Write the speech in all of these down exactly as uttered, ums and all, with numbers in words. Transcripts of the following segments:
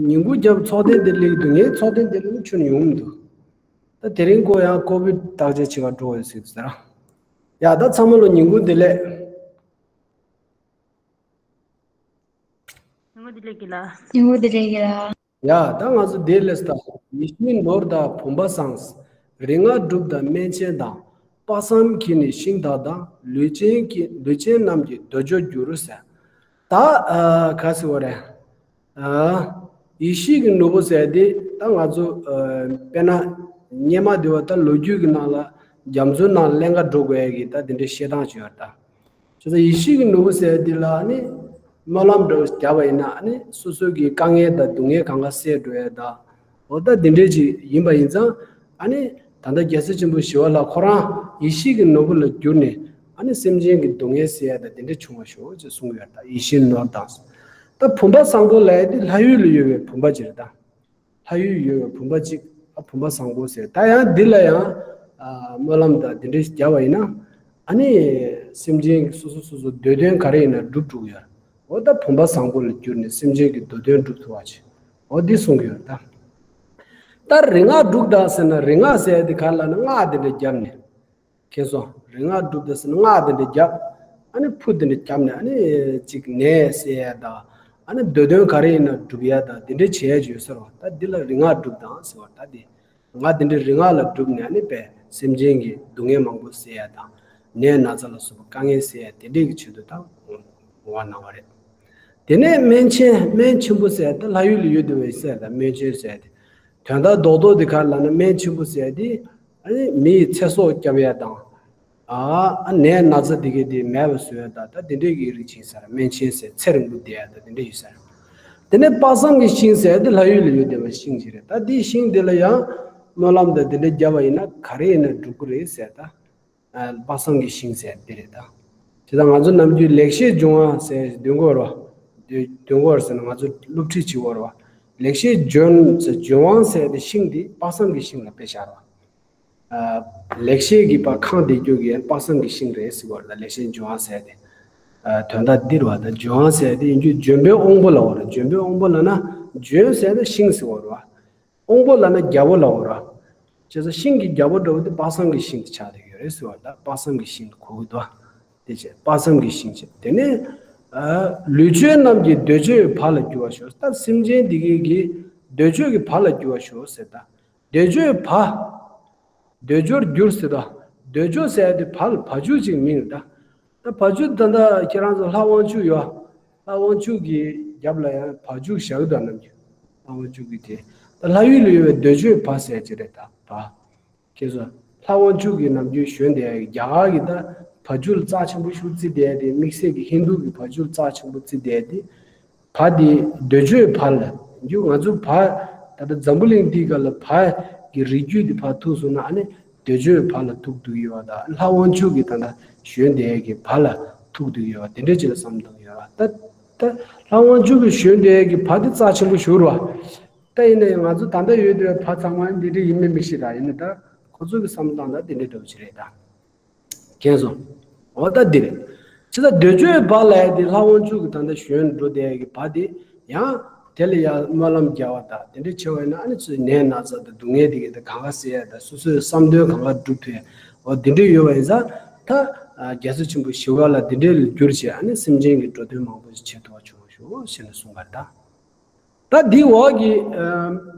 ཉིན་གུང་རྒྱབ་ཚོགས་ཐེངས་དེ་སླེབས་འདུག་ངས་ཚོགས་ཐེངས་དེ་སླེབས་ནས་ཁྱོན་ནས་ཡོང་མི་འདུག་ད་དེ་རིང་ཁོ་ཡང་ཀོ་བིད་བརྟག་དཔྱད་བྱེད་གར་འགྲོ་བའི་ཟིག་ཟེར། ཡ་ད་ཚང་མ་ལ་ཉིན་གུང་བདེ་ལེགས། ཉིན་གུང་བདེ་ལེགས་ཀྱི་ལ། ཉིན་གུང་བདེ་ལེགས་ཀྱི་ལ། ཡ་ད་ང་ཚོ་བདེ་ལེགས་ད། ཡིད་བཞིན་ནོར་དང་བུམ་པ་བཟང་། རིག་སྔགས་སྒྲུབ་དང་སྨན་ཆེན་དང་། དཔག་བསམ་གྱིས་ནི་ཤིང་དག་དང་། ལུས་ཅན་གྱི་ལུས་ཅན་རྣམས་ཀྱི་འདོད་འཇོར་འགྱུར་ཟེར། ད་ཨ་ག་ཟེར་བ་རེད། ཨ་ཡེ་ཤེས་ཀྱི་ནོར་བུ་ཟེར་དེ་ད་ང་ཚོ་ཨ་དཔེར་ན་སྔོན་མ་དེ་བ་ད་ལོ་རྒྱུས་ཀྱི་ནང་ལ་རྒྱ་མཚོའི་ནང་ལ་ཀླན་ཀ་འགྲོ་དགོས་ཡ་གི་ད་དེ་འདྲའི་བཤད་སྟངས་ཅིག་ཡོད་རེད་ད། བྱས་ཙང་ཡེ་ཤེས་ཀྱི་ནོར་བུ་ཟེར་དེ་ལ་ནི་སྨོན་ལམ་འདྲ་བོ་བརྒྱབ་པ་ཡིན་ན་ནི་སོ་སོ་གི་དཀའ་ངལ་དང་སྡུག་བསྔལ་གང་ག་སེལ་འགྲོ་ཡ་ད། འོ་ད་དེ་འདྲས་ཅིག་ཡིན་པ་ཡིན་ཙང་ཨ་ནི་ད་ལྟ་རྒྱལ་སྲས་ཆེན་པོ་ཞི་བ་ལྷ་ཁོ་རང་ཡེ་ཤེས་ཀྱི་ནོར་བུ་ལ་གྱུར་ནས་ཨ་ནི་སེམས་ཅན་གྱི་སྡུག་བསྔལ་སེལ་ཡ་ད་དེ་འདྲས་བྱུང་བ་ཞོག་ཅེས་གསུངས་ཡོད་ད། ཡིད་བཞིན་ནོར་དང་། ད་བུམ་པ་བཟང་པོ་ལབ་ཡ་དེ་ལྷ་ཡུལ་ལ་ཡོད་པའི་བུམ་པ་ཅིག་རེད་ད། ལྷ་ཡུལ་ཡོད་པའི་བུམ་པ་གཅིག་ཨ་བུམ་པ་བཟང་པོ་ཟེར། ད་ཡང་འདི་ལ་ཡང་ཨ་སྨོན་ལམ་དང་འདི་འདྲ་ཞིག་བརྒྱབ་པ་ཡིན་ན་ཨ་ནི་སེམས་ཅན་གྱི་སོ་སོ་སོ་སོ་འདོད་དོན་ག་རེ་ཡིན་ན་འགྲུབ་འགྲོ་གི་ཡོད། འོ་ད་བུམ་པ་བཟང་པོ་ལ་གྱུར་ནས་སེམས་ཅན་གྱི་འདོད་དོན་འགྲུབ་ཐུབ་པ་ཅིག་འོ་འདི་གསུང་གི་ཡོད་ད། ད་རིག་སྔགས་སྒྲུབ་དང་ཟེར་ན་རིག་སྔགས་ཟེར་ཡ་དེ་ག་རེ་ལབ་ན་སྔགས་དེ་འདྲ་བརྒྱབ་ནས། མཁྱེན་སོང་། རིག་སྔགས་སྒྲུབ་དེ་ཟེར་ན་སྔགས་དེ་འདྲ་བརྒྱབ། ཨ་ནི་ཕུ་དེ་འདྲ་བརྒྱབ་ནས་ཨ་ནི་ཅིག་ནད་སེལ་ཡ་དང་། ཨ་ནི་འདོད་དོན་ག་རེ་ཡིན་ན་སྒྲུབ་ཡ་དང་དེ་འདྲ་བྱེད་ཡ་ཅིག་ཡོད་ཟེར་བ་ད་འདི་ལ་རིག་སྔགས་སྒྲུབ་དང་ཟེར་བ་ད་འདི། ང་དེ་འདྲ་རིག་སྔགས་ལ་སྒྲུབ་ནས་ཨ་ནི་པས་སེམས་ཅན་གྱི་སྡུག་བསྔལ་མང་པོ་སེལ་ཡ་དང་། ནད་ན་ཚ་ལ་སོགས་པ་དཀའ་ངལ་སེལ་ཡ་དེ་འདྲའི་གི་ཆེད་དུ་དང་འོང་བ་གནང་བ་རེད། དེ་ནས་སྨན་ཆེན་སྨན་ཆེན་པོ་ཟེར་ཡ་ད་ལྷ་ཡུལ་ལ་ཡོད་དེ་བས་ཟེར་ད་སྨན་ཆེན་ཟེར་ཡ་དེ། དོན་དག་རྡོག་རྡོག་དེ་ག་རེ་ལབ་ན་སྨན་ཆེན་པོ་ཟེར་ཡ་དེ། ཨ་ནི་མི་ཡི་ཚེ་སྲོག་སྐྱོབ་ཡ་དང་། ཨ་ནད་ན་ཚ་དེ་གའི་དེ་མེད་པ་བཟོ་ཡ་དང་ད་དེ་འདྲས་ཀྱི་རིགས་ཅིག་ཟེར་སྨན་ཆེན་ཟེར་ཚེ་རིང་པོ་བསྡད་ཡ་དང་དེ་འདྲས་ཡོད་ཟེར། དེ་ནས་དཔག་བསམ་གྱི་ཤིང་ཟེར་དེ་ལྷ་ཡུལ་ལ་ཡོད་བསྡད་པ་ཤིང་ཅིག་རེད་ད་དེའི་ཤིང་དེ་ལ་ཡང་སྨོན་ལམ་དང་དེ་འདྲས་བརྒྱབ་པ་ཡིན་ན་ག་རེ་ཡིན་ན་འགྲུབ་ཀྱི་རེད་ཟེར་ད། དཔག་བསམ་གྱི་ཤིང་ཟེར་དེ་རེད་ད། དེ་ལྟར་ང་ཚོ་ནམ་རྒྱུན་ལེགས་བཤད་ལྗོན་དབང་ཟེར་འདོན་གྱི་ཡོད་རེད་བ། འདོན་གྱི་ཡོད་ཟེར་ན་ང་ཚོ་སློབ་ཁྲིད་བྱེད་ཀྱི་ཡོད་རེད་བ། ལེགས་བཤད་ལྗོན་ཟེར་ལྗོན་དབང་ཟེར་དེ་ཤིང་དེ་དཔག་བསམ་གྱི་ཤིང་ལ་དཔེ་བཞག་རེད་བ། ལེགས་བཤད་ཀྱི་པ་ཁང་དེ་རྒྱུ་གི་དཔག་བསམ་གྱི་ཤིང་རེད་ཟེར་བ་ལ་ལེགས་བཤད་ལྗོན་དབང་ཟེར་ཏེ། དོན་དག་འདིར་བ་དང་ལྗོན་དབང་ཟེར་ཏེ་ཡིན་རྒྱུ་ལྗོན་པའི་དབང་པོ་ལ་འོ་ར་ལྗོན་པའི་དབང་པོ་ལ་ན་ལྗོན་ཟེར་ན་ཤིང་ཟེར་བ་རེད་བ། དབང་པོ་ལ་ན་རྒྱལ་པོ་ལ་འོ་ར། བྱས་ཙང་ཤིང་གི་རྒྱལ་པོ་འདྲ་བོ་དེ་དཔག་བསམ་གྱི་ཤིང་དུ་ཆགས་བསྡད་ཡོད་རེད་ཟེར་བ་ལ་དཔག་བསམ་གྱི་ཤིང་དུ་གོ་གི་འདུག་དེ་བྱས་དཔག་བསམ་གྱི་ཤིང་བྱས་དེ་ནས། ལུས་ཅན་རྣམས་ཀྱི་འདོད་འཇོའི་བ་ལ་འགྱུར་བར་ཤོག་ད་སེམས་ཅན་འདི་གའི་གི་འདོད་འཇོ་གི་བ་ལ་འགྱུར་བར་ཤོག་ཟེར་ད། འདོད་འཇོའི་བ། འདོད་འཇོར་འགྱུར་ཟེར་ད། འདོད་འཇོ་ཟེར་ཡ་དེ་བ་ལ་བ་ཕྱུགས་ཅིག་མིང་རེད་ད། ད་བ་ཕྱུགས་ད་ལྟ་ཁྱེད་རང་ཚོ་ལྷ་དབང་ཕྱུག་ཡོད། ལྷ་དབང་ཕྱུག་གི་རྒྱབ་ལ་ཡང་བ་ཕྱུགས་བཞག་གི་འདུག་ནམ་རྒྱུན། ལྷ་དབང་ཕྱུག་གི་དེ། ད་ལྷ་ཡུལ་ལ་ཡོད་པའི་འདོད་འཇོའི་བ་ཟེར་ཅིག་རེད་ད་བ། ཁྱེད་ཚོ། ལྷ་དབང་ཕྱུག་གི་ནམ་རྒྱུན་ཞོན་བསྡད་ཡ་གི་རྒྱ་གར་གི་ད་བ་ཕྱུགས་ལ་རྩ་ཆེན་པོ་ཞིག་བརྩི་བསྡད་ཡ་དེ་དམིགས་བསལ་གྱི་ཧིན་རྡུ་གི་བ་ཕྱུགས་ལ་རྩ་ཆེན་པོ་བརྩི་བསྡད་ཡ་དེ། བ་དེ་འདོད་འཇོའི་བ་ལ་འཇུག་ང་ཚོ་བ་ད་ལྟ་འཛམ་བུ་གླིང་འདིའི་སྒང་ལ་བ་གི་རིགས་རྒྱུད་དེ་བ་ཐུག་སོང་ན་ཨ་ནི་འདོད་འཇོའི་བ་ལ་ཐུག་འདུག་ཡོད་བ་དང་ལྷ་དབང་ཕྱུག་གི་ད་ལྟ་ཞོན་བསྡད་ཡ་གི་བ་ལ་ཐུག་འདུག་ཡོད་བ་དེ་འདྲ་ཅིག་ལ་བསམ་བཏང་ཡོད་བ་ད་ད་ལྷ་དབང་ཕྱུག་གི་ཞོན་བསྡད་ཡ་གི་བ་དེ་རྩ་ཆེན་པོ་ཞིག་རེད་བ། ད་ཡིན་ན་ཡང་ང་ཚོ་ད་ལྟ་ཡོད་བསྡད་པའི་བ་ཚང་མ་འདི་འདྲ་ཡིན་མིན་མི་ཤེས་ད་ཡིན་ན་ད་ཁོ་ཚོ་གི་བསམ་བཏང་ད་འདི་འདྲ་འདྲ་བོ་ཅིག་རེད་ད། མཁྱེན་སོང་། འོ་ད་འདི་རེད། ཇི་ལྟར་འདོད་འཇོའི་བ་ལ་ཡ་དེ་ལྷ་དབང་ཕྱུག་གི་ད་ལྟ་ཞོན་འགྲོ་བསྡད་ཡ་གི་བ་དེ་ཡང་དེ་ལ་ཡང་སྨོན་ལམ་རྒྱག་པ་དང་དེ་འདྲ་བྱེད་པ་ཡིན་ན་ཨ་ནི་ཚོའི་ནད་ན་ཚ་དང་སྡུག་བསྔལ་དེ་གི་དེ་གང་ག་སེལ་ཡ་དང་སོ་སོའི་བསམ་དོན་གང་ག་འགྲུབ་ཐུབ་ཡ་འོ་དེ་འདྲ་ཡོད་པ་ཡིན་ཙང་ད་རྒྱལ་སྲས་ཆེན་པོ་ཞི་བ་ལྷ་དེ་འདྲ་ལ་གྱུར་བྱས་ཨ་ནི་སེམས་ཅན་གྱི་འགྲོ་དོན་མང་པོ་ཞིག་བྱེད་ཐུབ་པ་བྱུང་བ་ཞུ་ཞེས་ནས་གསུངས་པ་རེད་ད། ད་འདི་འོག་གི་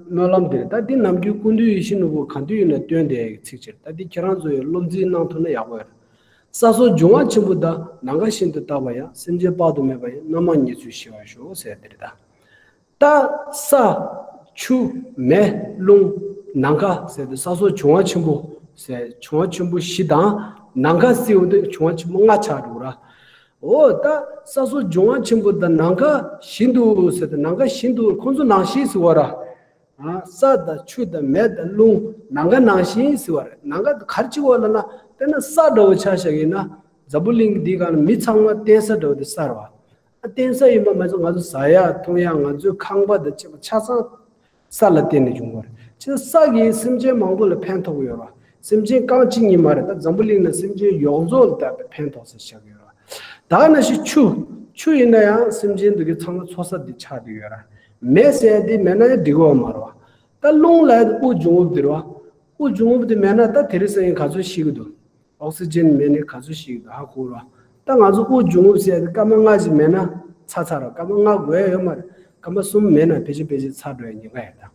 སྨོན་ལམ་འདིར་ད་འདི་ནམ་རྒྱུན་ཀུན་འདུས་ཡིད་བཞིན་ནོར་བུ་གང་དུ་ཡོད་ན་སྟོན་དེ་ཚིག་ཕྱིར་ད་འདི་ཁྱེད་རང་ཚོ་ཡི་བློ་འཛིན་གནང་ཐུབ་ན་ཡག་པོ་ཡོད། ས་སོགས་འབྱུང་བ་ཆེན་པོ་དག་ནམ་མཁའ་བཞིན་དུ་རྟག་པ་ཡང་སེམས་ཅན་དཔག་ཏུ་མེད་པ་ཡི་རྣམ་མང་ཉེར་འཚོའི་ཞི་བར་ཤོག་ཟེར་འདིར་ད། ད་ས། ཆུ། མེ། རླུང་། ནམ་མཁའ་ཟེར་ཏེ་ས་སོགས་འབྱུང་བ་ཆེན་པོ་ཟེར་འབྱུང་བ་ཆེན་པོ་བཞི་དང་ནམ་མཁའ་ཟེར་བ་འདི་འབྱུང་བ་ཆེན་པོ་ལྔ་ཆགས་འགྲོ་གི་ར། འོ་ད་ས་སོགས་འབྱུང་བ་ཆེན་པོ་དང་ནམ་མཁའ་བཞིན་དུ་ཟེར་ཏེ་ནམ་མཁའ་བཞིན་དུ་ཁོང་ཚོ་ནང་བཞིན་ཟེར་བ་ར། ས་དང་ཆུ་དང་མེ་དང་རླུང་ནམ་མཁའ་ནང་བཞིན་ཟེར་བ་རེད། ནམ་མཁའ་ག་རེ་བྱེད་དགོས་ལབ་ན་དཔེར་ན་ས་འདྲ་བོ་ཆ་བཞག་ཡིན་ན་འཛམ་བུ་གླིང་འདི་ག་ནས་མི་ཚང་མ་བརྟེན་ས་འདྲ་བོ་དེ་ས་རེད་བ། བརྟེན་ས་ཡིན་པ་མ་ཟད་ང་ཚོ་ཟ་ཡ་འཐུང་ཡ་ང་ཚོའི་ཁང་པ་དང་བཅས་པ་ཆ་ཚང་ས་ལ་བརྟེན་ནས་བྱུང་བ་རེད། བྱས་ཙང་ས་གིས་སེམས་ཅན་མང་པོ་ལ་ཕན་ཐོགས་ཡོད་རེད། སེམས་ཅན་རྐང་གཅིག་གཉིས་མ་རེད། ད་འཛམ་བུ་གླིང་ན་སེམས་ཅན་ཡོངས་རྫོགས་ལ་ད་ཕན་ཐོགས་ས་ཆགས་ཡོད་རེད། ད་ནང་བཞིན་ཆུ། ཆུ་ཡིན་ན་ཡང་སེམས་ཅན་འདི་གའི་ཚང་མ་འཚོ་ས་འདི་ཆགས་བསྡད་ཡོད་རེད། མེ་ཟེར་ཡ་དེ་མེད་ན་ཡང་འགྲིག་གི་ཡོད་མ་རེད་བ། ད་རླུང་ལབ་ཡ་དེ་དབུགས་འབྱུང་རྔུབ་དེ་རེད་བ། དབུགས་འབྱུང་རྔུབ་དེ་མེད་ན་ད་དེ་རིང་སང་ཉིན་ག་ཚོད་ཤི་གི་འདུག་ཨོག་སི་ཇན་མེད་ནས་ག་ཚོད་ཤི་གི་འདུག་ཧ་གོ་ར། ད་ང་ཚོ་དབུགས་འབྱུང་རྔུབ་ཟེར་ཡ་དེ་སྐར་མ་ལྔ་ཅིག་མེད་ན་ཚར་ཚར་ར། སྐར་མ་ལྔ་དགོས་ཡ་ཡོད་མ་རེད། སྐར་མ་གསུམ་མེད་ན་ཕལ་ཆེར་ཕལ་ཆེར་ཚར་འགྲོ་ཡ་ཉེན་ཁ་ཡོད་ད།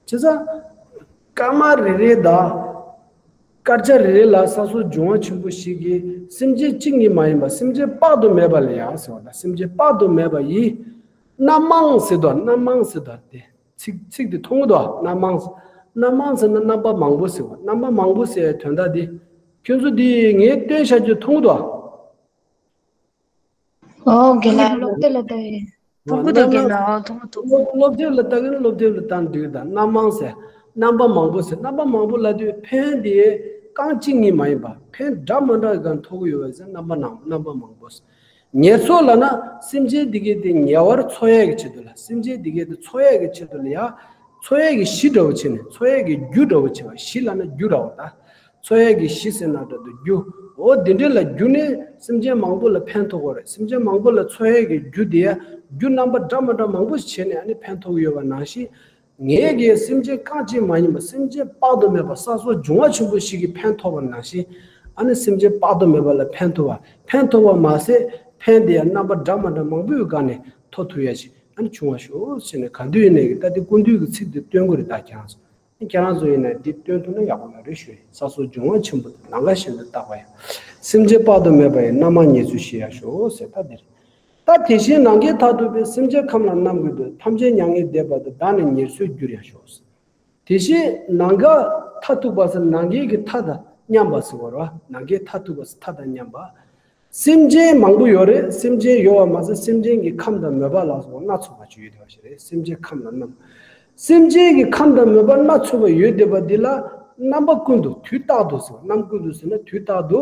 བྱས་ཙང་། སྐར་མ་རེ་རེ་དང་། སྐར་ཆ་རེ་རེ་ལ་ས་སོགས་འབྱུང་བ་ཆེན་པོ་ཞིག་གིས་སེམས་ཅན་གཅིག་ཉིད་མ་ཡིན་པ་སེམས་ཅན་དཔག་ཏུ་མེད་པ་ལ་ཡང་ཟེར་བ་དང་སེམས་ཅན་དཔག་ཏུ་མེད་པ་ཡི། རྣམ་མང་ཟེར་དོ། རྣམ་མང་ཟེར་དོ་དེ། ཚིག་ཚིག་དེ་མཐོང་གི་འདུག་རྣམ་མང་། རྣམ་མང་ཟེར་ན་རྣམ་པ་མང་པོ་ཟེར་བ། རྣམ་པ་མང་པོ་ཟེར་བའི་དོན་དག་དེ། ཁྱོད་ཚོ་འདི་ངས་སྟོན་བྱ་རྒྱུ་མཐོང་གི་འདུག་ཨོ་རྒན་ལགས། སློབ་དེབ་ལ་ལྟ་ཡིན། མཐོང་གི་འདུག་རྒན་ལགས། ཨོ་མཐོང་གི་འདུག་སློབ་སློབ་དེབ་ལ་ལྟ་གིན་སློབ་དེབ་ལ་ལྟ་འདུག་ད་རྣམ་མང་ཟེར། རྣམ་པ་མང་པོ་ཟེར། རྣམ་པ་མང་པོ་ལབ་དུས་ཕན་དེ་རྐང་གཅིག་གཉིས་མ་ཡིན་པ་ཕན་འདྲ་མི་འདྲ་གང་ཐོགས་ཀྱི་ཡོད་པ་ཟེར། རྣམ་པ་ནང་རྣམ་པ་མང་པོ་ཟེར། ཉེར་འཚོ་ལབ་ན་སེམས་ཅན་དེ་གའི་དེ་ཉེ་བར་འཚོ་ཡས་ཀྱི་ཆེད་དུ་ལ། སེམས་ཅན་དེ་གའི་དེ་འཚོ་ཡས་ཀྱི་ཆེད་དུ་ལ་ཡ། འཚོ་ཡས་ཀྱི་གཞི་འདྲ་བོ་བྱས་ནས་འཚོ་ཡས་ཀྱི་རྒྱུ་འདྲ་བོ་བྱས་པ། གཞི་ལབ་ན་རྒྱུ་འདྲ་བོ་ད། འཚོ་ཡས་ཀྱི་གཞི་ཟེར་ན་འདྲ་འདུག་རྒྱུ། འོ་འདི་འདྲ་ལ་རྒྱུ་ནི་སེམས་ཅན་མང་པོ་ལ་ཕན་ཐོགས་ཀྱི་རེད། སེམས་ཅན་མང་པོ་ལ་འཚོ་ཡས་ཀྱི་རྒྱུ་དེ་ཡ་རྒྱུ་རྣམ་པ་འདྲ་མི་འདྲ་མང་པོ་ཞིག་བྱས་ནས་ཨ་ནི་ཕན་ཐོགས་ཀྱི་ཡོད་པ་ནང་བཞིན། ངེད་ཀྱིས་སེམས་ཅན་རྐང་གཅིག་མ་ཡིན་པ་སེམས་ཅན་དཔག་ཏུ་མེད་པ་ས་སོགས་འབྱུང་བ་ཆེན་པོ་ཞིག་གིས་ཕན་ཐོགས་པ་ནང་བཞིན། ཨ་ནི་སེམས་ཅན་དཔག་ཏུ་མེད་པ་ལ་ཕན་ཐོགས་པ། ཕན་ཐོགས་པ་མ་ཟད་ཕན་དེ་ཡང་རྣམ་པ་འདྲ་མི་འདྲ་མང་པོའི་སྒང་ནས་ཐོགས་ཐུབ་ཡ་ཞིག་ཨ་ནི་བྱུང་བར་ཤོག་ཟེར་ནས། གང་དུས་ཡིན་ནའི་ད་དེ་ཀུན་འདུས་ཀྱི་ཚིག་དེ་སྟོན་གྱི་རེད། ད་ཁྱེད་རང་ཚོ། ཁྱེད་རང་ཚོ་ཡིན་ན་འདི་སྟོན་ཐུབ་ན་ཡག་པོ་ཡོད་རེད་ཞུ་ཡིན། ས་སོགས་འབྱུང་བ་ཆེན་པོ་དེ་ནམ་མཁའ་བཞིན་དུ་རྟག་པ་ཡང་། སེམས་ཅན་དཔག་ཏུ་མེད་པ་ཡི་རྣམ་མང་ཉེར་འཚོའི་གཞི་ཡང་ཤོག་ཟེར། ད་འདིར། ད་དེ་བཞིན་ནམ་མཁའི་མཐས་གཏུགས་པའི། སེམས་ཅན་ཁམས་ལ་རྣམ་ཀུན་ཏུ། ཐམས་ཅད་མྱ་ངན་འདས་བར་དུ། བདག་ནི་ཉེར་འཚོའི་རྒྱུར་ཡང་ཤོག་ཟེར། དེ་བཞིན་ནམ་མཁའ་མཐས་གཏུགས་པ་ཟེར་ན་ནམ་མཁའི་གི་མཐའ་དང་མཉམ་པ་ཟེར་བ་རེད་བ། ནམ་མཁའི་མཐས་གཏུགས་པ་ཟེར་མཐའ་དང་མཉམ་པ། སེམས་ཅན་མང་པོ་ཡོད་རེད། སེམས་ཅན་ཡོད་པ་མ་ཟད་སེམས་ཅན་གྱི་ཁམས་དང་མོས་པ་ལ་སོགས་སྣ་ཚོགས་པ་ཅིག་ཡོད་བསྡད་པ་ཞིག་རེད། སེམས་ཅན་ཁམས་ལ་རྣམ། སེམས་ཅན་གྱི་ཁམས་དང་མོས་པ་སྣ་ཚོགས་པ་ཡོད་བསྡད་པ་འདི་ལ་རྣམ་པ་ཀུན་ཏུ་དུས་རྟག་ཏུ་ཟེར་བ། རྣམ་ཀུན་ཏུ་ཟེར་ན་དུས་རྟག་ཏུ།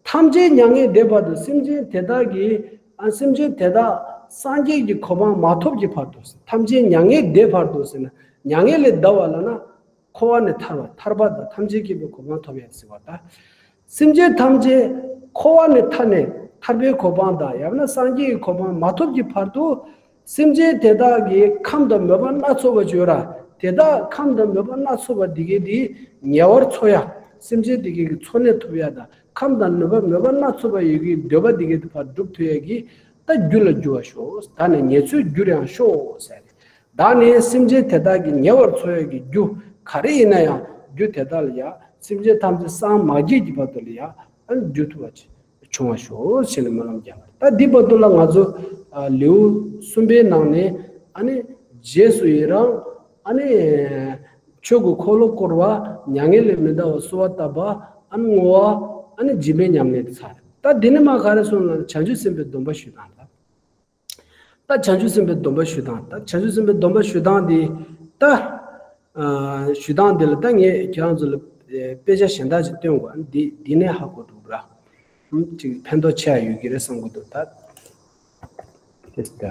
ཐམས་ཅད་མྱ་ངན་འདས་བར་དུ། སེམས་ཅན་དེ་དག་གིས་ཨ་སེམས་ཅན་དེ་དག་སངས་རྒྱས་ཀྱི་གོ་འཕང་མ་ཐོབ་ཀྱི་བར་དུ། ཐམས་ཅད་མྱ་ངན་འདས་བར་དུ་ཟེར་ན་མྱ་ངན་ལས་འདའ་བ་ལབ་ན། འཁོར་བ་ནས་ཐར་བ། ཐར་པ་དང་ཐམས་ཅད་མཁྱེན་པའི་གོ་འཕང་ཐོབ་ཡ་ཟེར་བ་དང་། སེམས་ཅན་ཐམས་ཅད་འཁོར་བ་ནས་ཐར་ནས་ཐར་པའི་གོ་འཕང་དང་ཡང་ན་སངས་རྒྱས་ཀྱི་གོ་འཕང་མ་ཐོབ་ཀྱི་བར་དུ། སེམས་ཅན་དེ་དག་གི་ཁམས་དང་མོས་པ་སྣ་ཚོགས་པ་ཅིག་ཡོད་ར། དེ་དག་ཁམས་དང་མོས་པ་སྣ་ཚོགས་པ་དེ་གའི་དེ་ཉེ་བར་འཚོ་ཡ། སེམས་ཅན་དེ་གའི་གི་འཚོ་གནས་ཐུབ་ཡ་དང་ཁམས་དང་མོས་པ་མོས་པ་སྣ་ཚོགས་པ་ཡོད་ཀྱི་འདོད་པ་དེ་གའི་དེ་བར་སྒྲུབ་ཐུབ་ཡ་གི་ད་རྒྱུ་ལ་འགྱུར་བར་ཤོག་བདག་ནི་ཉེར་འཚོའི་རྒྱུར་ཡང་ཤོག་ཟེར། བདག་ནི་སེམས་ཅན་དེ་དག་གི་ཉེ་བར་འཚོ་ཡ་གི་རྒྱུ་ག་རེ་ཡིན་ན་ཡང་རྒྱུ་དེ་དག་ལ་ཡ་སེམས་ཅན་ཐམས་ཅད་སངས་མ་རྒྱས་ཀྱི་བར་དུ་ལ་ཡ་ཨ་ནི་འགྱུར་ཐུབ་པ་ཅིག་བྱུང་བར་ཤོག་ཟེར་ནས་སྨོན་ལམ་རྒྱག་པ་རེད། ད་འདི་བར་དུ་ལ་ང་ཚོ་ཨ་ལེའུ་གསུམ་པའི་ནང་ནས་ཨ་ནི་རྗེས་སུ་ཡི་རང་། ཨ་ནི་ཆོས་ཀྱི་འཁོར་ལོ་བསྐོར་བ། མྱ་ངན་ལས་མི་འདའ་བར་གསོལ་བ་བཏབ་པ། ཨ་ནི་བསྔོ་བ། ཨ་ནི་སྦྱིན་པའི་ཉམས་ལེན་དེ་ཚར་རེད། ད་འདི་ནས་མར་ག་རེ་གསུངས་ལབ་ན་བྱང་ཆུབ་སེམས་དཔའི་སྡོམ་པ་ཞུ་སྟངས་ད། ད་བྱང་ཆུབ་སེམས་དཔའི་སྡོམ་པ་ཞུ་སྟངས། ད་བྱང་ཆུབ་སེམས་དཔའི་སྡོམ་པ་ཞུ་སྟངས་འདི་ད་ཨ་ཞུ་སྟངས་འདི་ལ་ད་ངས་ཁྱེད་རང་ཚོ་ལ་དཔེ་ཆ་གཞན་དག་ཅིག་སྟོན་དགོས། འདི་འདི་ནས་ཧ་གོ་འགྲོ་གི་ར། ཧུམ་ཅིག་ཕན་ཐོགས་ཆེ་བ་ཡོད་ཀྱི་རེད་བསམ་གི་འདུག་ད་དེ་ད་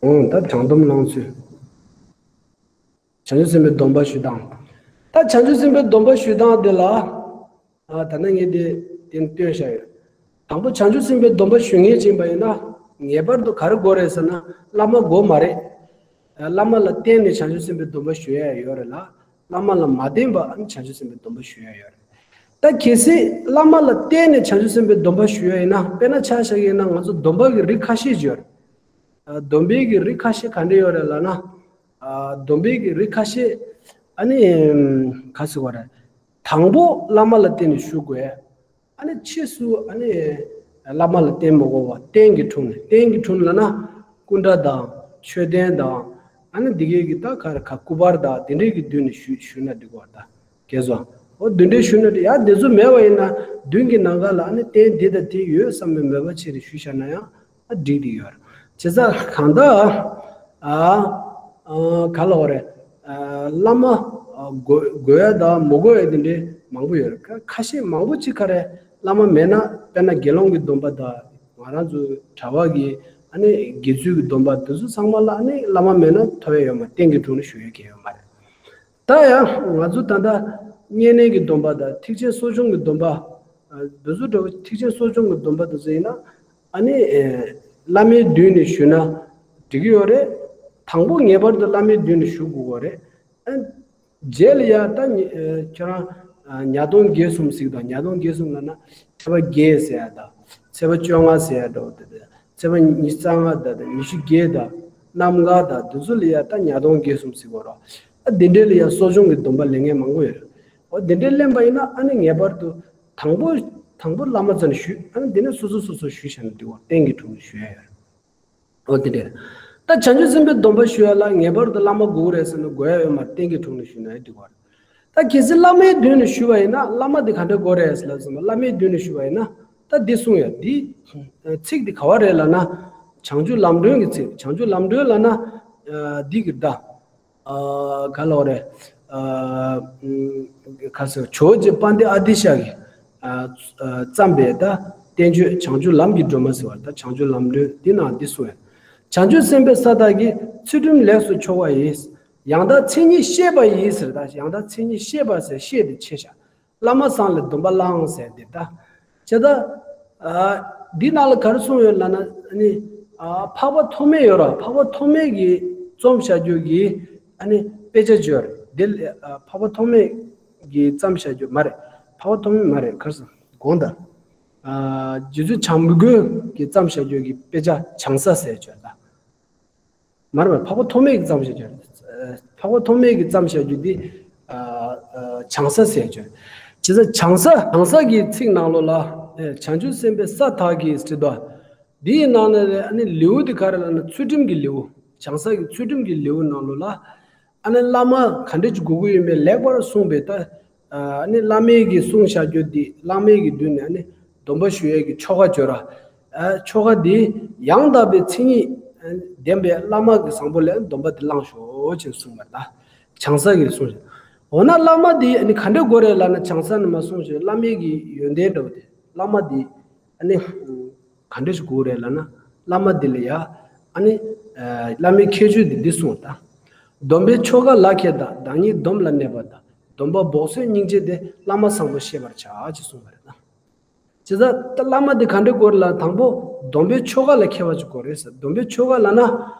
ཨང་ད་དྲང་སྡོམ་ལངས་ཚུལ། བྱང་ཆུབ་སེམས་དཔའི་སྡོམ་པ་ཞུ་སྟངས། ད་བྱང་ཆུབ་སེམས་དཔའི་སྡོམ་པ་ཞུ་སྟངས་དེ་ལ། ཨ་ད་ནི་ངས་དེ་དེ་སྟོན་བྱ་ཡོད། དང་པོ་བྱང་ཆུབ་སེམས་དཔའི་སྡོམ་པ་ཞུ་མཁན་ཅིག་ཡིན་པ་ཡིན་ན་ངེས་པར་དུ་ག་རེ་དགོས་རེད་ཟེར་ན་བླ་མ་དགོས་མ་རེད། བླ་མ་ལ་བརྟེན་ནས་བྱང་ཆུབ་སེམས་དཔའི་སྡོམ་པ་ཞུ་ཡ་ཡོད་རེད་ལ། བླ་མ་ལ་མ་བརྟེན་པའམ་བྱང་ཆུབ་སེམས་དཔའི་སྡོམ་པ་ཞུ་ཡ་ཡོད་རེད། ད་གལ་སྲིད་བླ་མ་ལ་བརྟེན་ནས་བྱང་ཆུབ་སེམས་དཔའི་སྡོམ་པ་ཞུ་ཡ་ཡིན་ན་དཔེར་ན་ཆ་བཞག་གི་ཡིན་ན་ང་ཚོ་སྡོམ་པ་གི་རིགས་ཁ་ཤས་ཅིག་ཡོད་རེད། སྡོམ་པའི་གི་རིགས་ཁ་ཤས་ག་འདྲ་ཡོད་རེད་ལབ་ན། སྡོམ་པའི་གི་རིགས་ཁ་ཤས་ཨ་ནི་ག་ཟེར་བ་རེད། དང་པོ་བླ་མ་ལ་བརྟེན་ནས་ཞུ་དགོས། ཨ་ནི་ཕྱིས་སུ་ཨ་ནི་བླ་མ་ལ་བརྟེན་མ་དགོས་པ་རྟེན་གྱི་དྲུང་ནས། རྟེན་གྱི་དྲུང་ལབ་ན་སྐུ་འདྲ་དང་མཆོད་རྟེན་དང་ཨ་ནི་འདི་གའི་གི་ད་ག་རེ་ག་སྐུ་པར་དང་དེ་འདྲའི་གི་མདུན་ནས་ཞུ་ཞུས་ན་འགྲིག་གི་རེད་ད། གས་སོ། འོ་དེ་འདྲའི་ཞུས་ན་འགྲིག་ཡ། དེ་ཚོ་མེད་པ་ཡིན་ན་མདུན་གྱི་ནམ་མཁའ་ལ་ཨ་ནི་རྟེན་འདི་དང་དེ་ཡོད་བསམ་པའི་མོས་པ་ཆེ་རེ་ཞུས་བཞག་ན་ཡང་ཨ་འགྲིག་འགྲིག་ཡོད་རེད། བྱས་ཙང་གང་ལྟར་ཨ་ཨ་ག་ལབ་དགོས་རེད། ཨ་བླ་མ་ཨ་དགོས་དགོས་ཡ་དང་མི་དགོས་ཡ་དེ་འདྲའི་མང་པོ་ཡོད་རེད། ཁ་ཁ་ཤས་མང་པོ་ཅིག་ག་རེ་བླ་མ་མེད་ན་དཔེར་ན་དགེ་སློང་གི་སྡོམ་པ་དང་ང་རང་ཚོ་གྲྭ་པ་གི་ཨ་ནི་དགེ་ཚུལ་གྱི་སྡོམ་པ་དེ་ཚོ་ཚང་མ་ལ་ཨ་ནི་བླ་མ་མེད་ན་ཐོབ་ཡ་ཡོད་མ་རེད། རྟེན་གྱི་དྲུང་ནས་ཞུ་ཡ་གང་ཡང་ཡོད་མ་རེད། ད་ཡང་ང་ཚོ་ད་ལྟ་བསྙེན་གནས་ཀྱི་སྡོམ་པ་དང་ཐེག་ཆེན་གསོ་སྦྱོང་གི་སྡོམ་པ་ འདི་ཚོ་འདྲ་བོ་ཐེག་ཆེན་གསོ་སྦྱོང་གི་སྡོམ་པ་དེ་ཚོ་ཡིན་ན། ཨ་ནི་བླ་མའི་མདུན་ནས་ཞུས་ན་འགྲིག་གི་ཡོད་རེད། དང་པོ་ངེས་པར་དུ་བླ་མའི་མདུན་ནས་ཞུ་དགོས་ཀྱི་རེད། ཨ། རྗེས་ལ་ཡ་ད་ཉི- ཨ། ཁྱོད་རང་ཨ། ཉ་སྟོང་བརྒྱད་གསུམ་ཟེར་གི་འདུག་ཉ་སྟོང་བརྒྱད་གསུམ་ལབ་ན་ཚེས་པ་བརྒྱད་ཟེར་ཡ་དང་། ཚེས་པ་བཅོ་ལྔ་ཟེར་ཡ་འདྲ་བོ་དེ་དང་། ཚེས་པ་ཉི་ཤུ་རྩ་ལྔ་དང་དང་ཉི་ཤུ་བརྒྱད་དང་། གནམ་གང་དང་། དེ་ཚོ་ལ་ཡ་ད་ཉ་སྟོང་བརྒྱད་གསུམ་ཟེར་གི་རེད། ཨ། འདི་འདྲའི་ལ་ཡ་གསོ་སྦྱོང་གི་སྡོམ་པ་ལེན་མཁན་མང་པོ་ཡོད་རེད། འོ་འདི་འདྲའི་ལེན་པ་ཡིན་ན་ཨ་ནི་ངེས་པར་དུ་དང་པོ་དང་པོ་བླ་མ་རྩ་ནས་ཞུས། ཨ་ནི་འདི་ནས་སོ་སོ་སོ་སོ་ཞུས་བཞག་ན་འགྲིག་གི་རེད། རྟེན་གྱི་དྲུང་ནས་ཞུ་ཡ་ཡོད་རེད། འོ་དེ་འདྲ། ད་བྱང་ཆུབ་སེམས་དཔའི་སྡོམ་པ་ཞུ་ཡ་ལ་ངེས་པར་དུ་བླ་མ་དགོས་རེད་ཟེར་ན་དགོས་ཡ་ཡོད་མ་རེད། རྟེན་གྱི་དྲུང་ནས་ཞུས་ན་ཡང་འགྲིག་གི་རེད། ད་གལ་སྲིད་བླ་མའི་མདུན་ནས་ཞུས་པ་ཡིན་ན་བླ་མ་དེ་ག་འདྲ་དགོས་རེད་ཟེར་ལབ་ཙང་བླ་མའི་མདུན་ནས་ཞུས་པ་ཡིན་ན་ད་འདི་གསུངས་ཡ། འདི་ཚིག་འདི་ག་བ་རེད་ལབ་ན། བྱང་ཆུབ་ལམ་སྒྲོན་གྱི་ཚིག་བྱང་ཆུབ་ལམ་སྒྲོན་ལབ་ན་འདི་གི་ད། ཨ། ག་ལབ་རེད། ཨ། ཁ་སང་ཇོ་བོ་རྗེ་དཔལ་ལྡན་ཨ་ཏི་ཤ་གིས། ཨ། བརྩམས་པའི་ད་བསྟན་བཅོས་བྱང་ཆུབ་ལམ་གྱི་སྒྲོན་མ་ཟེར་བ། ད་བྱང་ཆུབ་ལམ་སྒྲོན་འདི་ནང་འདི་གསུངས་ཡོད། བྱང་ཆུབ་སེམས་དཔའི་ས་དག་གི། ཚུལ་ཁྲིམས་ལེགས་སུ་ཕྱོགས་པ་ཡིས། ཡང་དག་མཚན་ཉིད་ཤེས་པ་ཡིས་ཟེར། ད་ཡང་དག་མཚན་ཉིད་ཤེས་པ་ཟེར། ཤེས་དེ་ཆེ་ཤ་བླ་མ་བཟང་ལ་སྡོམ་པ་བླངས་ཟེར་འདི་ད། བྱས་ཙང་། ཨ། འདི་ནང་ལ་ག་རེ་གསུངས་ཡོད་ལབ་ན་ནི། ཨ། འཕགས་པ་ཐོགས་མེད་ཡོད་ར། འཕགས་པ་ཐོགས་མེད་ཀྱིས་རྩོམ་བྱ་རྒྱུ་གི་ཨ་ནི་དཔེ་ཆ་བརྗོད་རེད། འདི་ལ་ཨ། འཕགས་པ་ཐོགས་མེད་ཀྱིས་བརྩམས་བྱ་རྒྱུ་མ་རེད། འཕགས་པ་ཐོགས་མེད་མ་རེད། ག་རེ་ཟེར་དགོངས་དག་ཨ། རྗེ་བཙུན་བྱམས་མགོན་གྱིས་བརྩམས་བྱ་རྒྱུ་གི་དཔེ་ཆ་བྱང་ས་ཟེར་བརྗོད་ད། མར་མར་འཕགས་པ་ཐོགས་མེད་ཀྱིས་བརྩམས་བྱ་རྒྱུ། འཕགས་པ་ཐོགས་མེད་ཀྱིས་བརྩམས་བྱ་རྒྱུ་འདི། ཨ། ཨ། བྱང་ས་ཟེར་བརྗོད། བྱས་ཙང་བྱང་ས། བྱང་ས་གི་ཚིག་ནང་ལོགས་ལ། ཨེ། བྱང་ཆུབ་སེམས་དཔའི་ས་དག་གི་ཟེར་དུས། འདིའི་ནང་ནས་ཨ་ནི་ལེའུ་འདི་ག་རེ་ལབ་ན་ཚུལ་ཁྲིམས་ཀྱི་ལེའུ། བྱང་ས་གི་ཚུལ་ཁྲིམས་ཀྱི་ལེའུ་ནང་ལོགས་ལ། ཨ་ནི་བླ་མ་ག་འདྲ་ཅིག་དགོས་ཀྱི་ཡོད་མེད་ལེགས་པར་གསུངས་པའི་ད། ཨ་ནི་བླ་མའི་གི་གསུང་བྱ་རྒྱུ་འདི་བླ་མའི་གི་མདུན་ནས་ཨ་ནི་སྡོམ་པ་ཞུ་ཡས་ཀྱི་ཆོ་ག་བརྗོད་ར། ཨ། ཆོ་ག་འདི་ཡང་དག་པའི་མཚན་ཉིད་ལྡན་པའི་བླ་མ་གི་བཟང་པོ་ལ་སྡོམ་པ་འདི་བླངས་ཤོག་ཅེས་གསུངས་པ་ད། བྱང་ས་གི་གསུངས་ཤིང་། འོ་ན་བླ་མ་འདི་ཨ་ནི་ག་འདྲ་དགོས་རེད་ལབ་ན་བྱང་ས་ནས་མར་གསུངས་ཤིང་བླ་མའི་གི་ཡོན་ཏན་འདྲ་བོ་དེ་བླ་མ་འདི་ཨ་ནི་ག་འདྲ་ཞིག་དགོས་རེད་ལབ་ན་བླ་མ་འདི་ལ་ཡ་ཨ་ནི་བླ་མའི་ཁྱད་ཆོས་འདི་འདི་གསུངས་ད། སྡོམ་པའི་ཆོ་ག་ལ་མཁས་དང་བདག་ཉིད་སྡོམ་ལ་གནས་པ་དང་། སྡོམ་པ་འབོགས་སོགས་སྙིང་རྗེ་སྟེ། བླ་མ་བཟང་པོ་ཤེས་པར་བྱ། ཅེས་གསུངས་པ་རེད་ད། བྱས་ཙང་ད་བླ་མ་དེ་ག་འདྲ་དགོས་རེད་ལབ་དང་པོ་སྡོམ་པའི་ཆོ་ག་ལ་མཁས་པ་ཅིག་དགོས་རེད་ཟེར། སྡོམ་པའི་ཆོ་ག་ལབ་ན་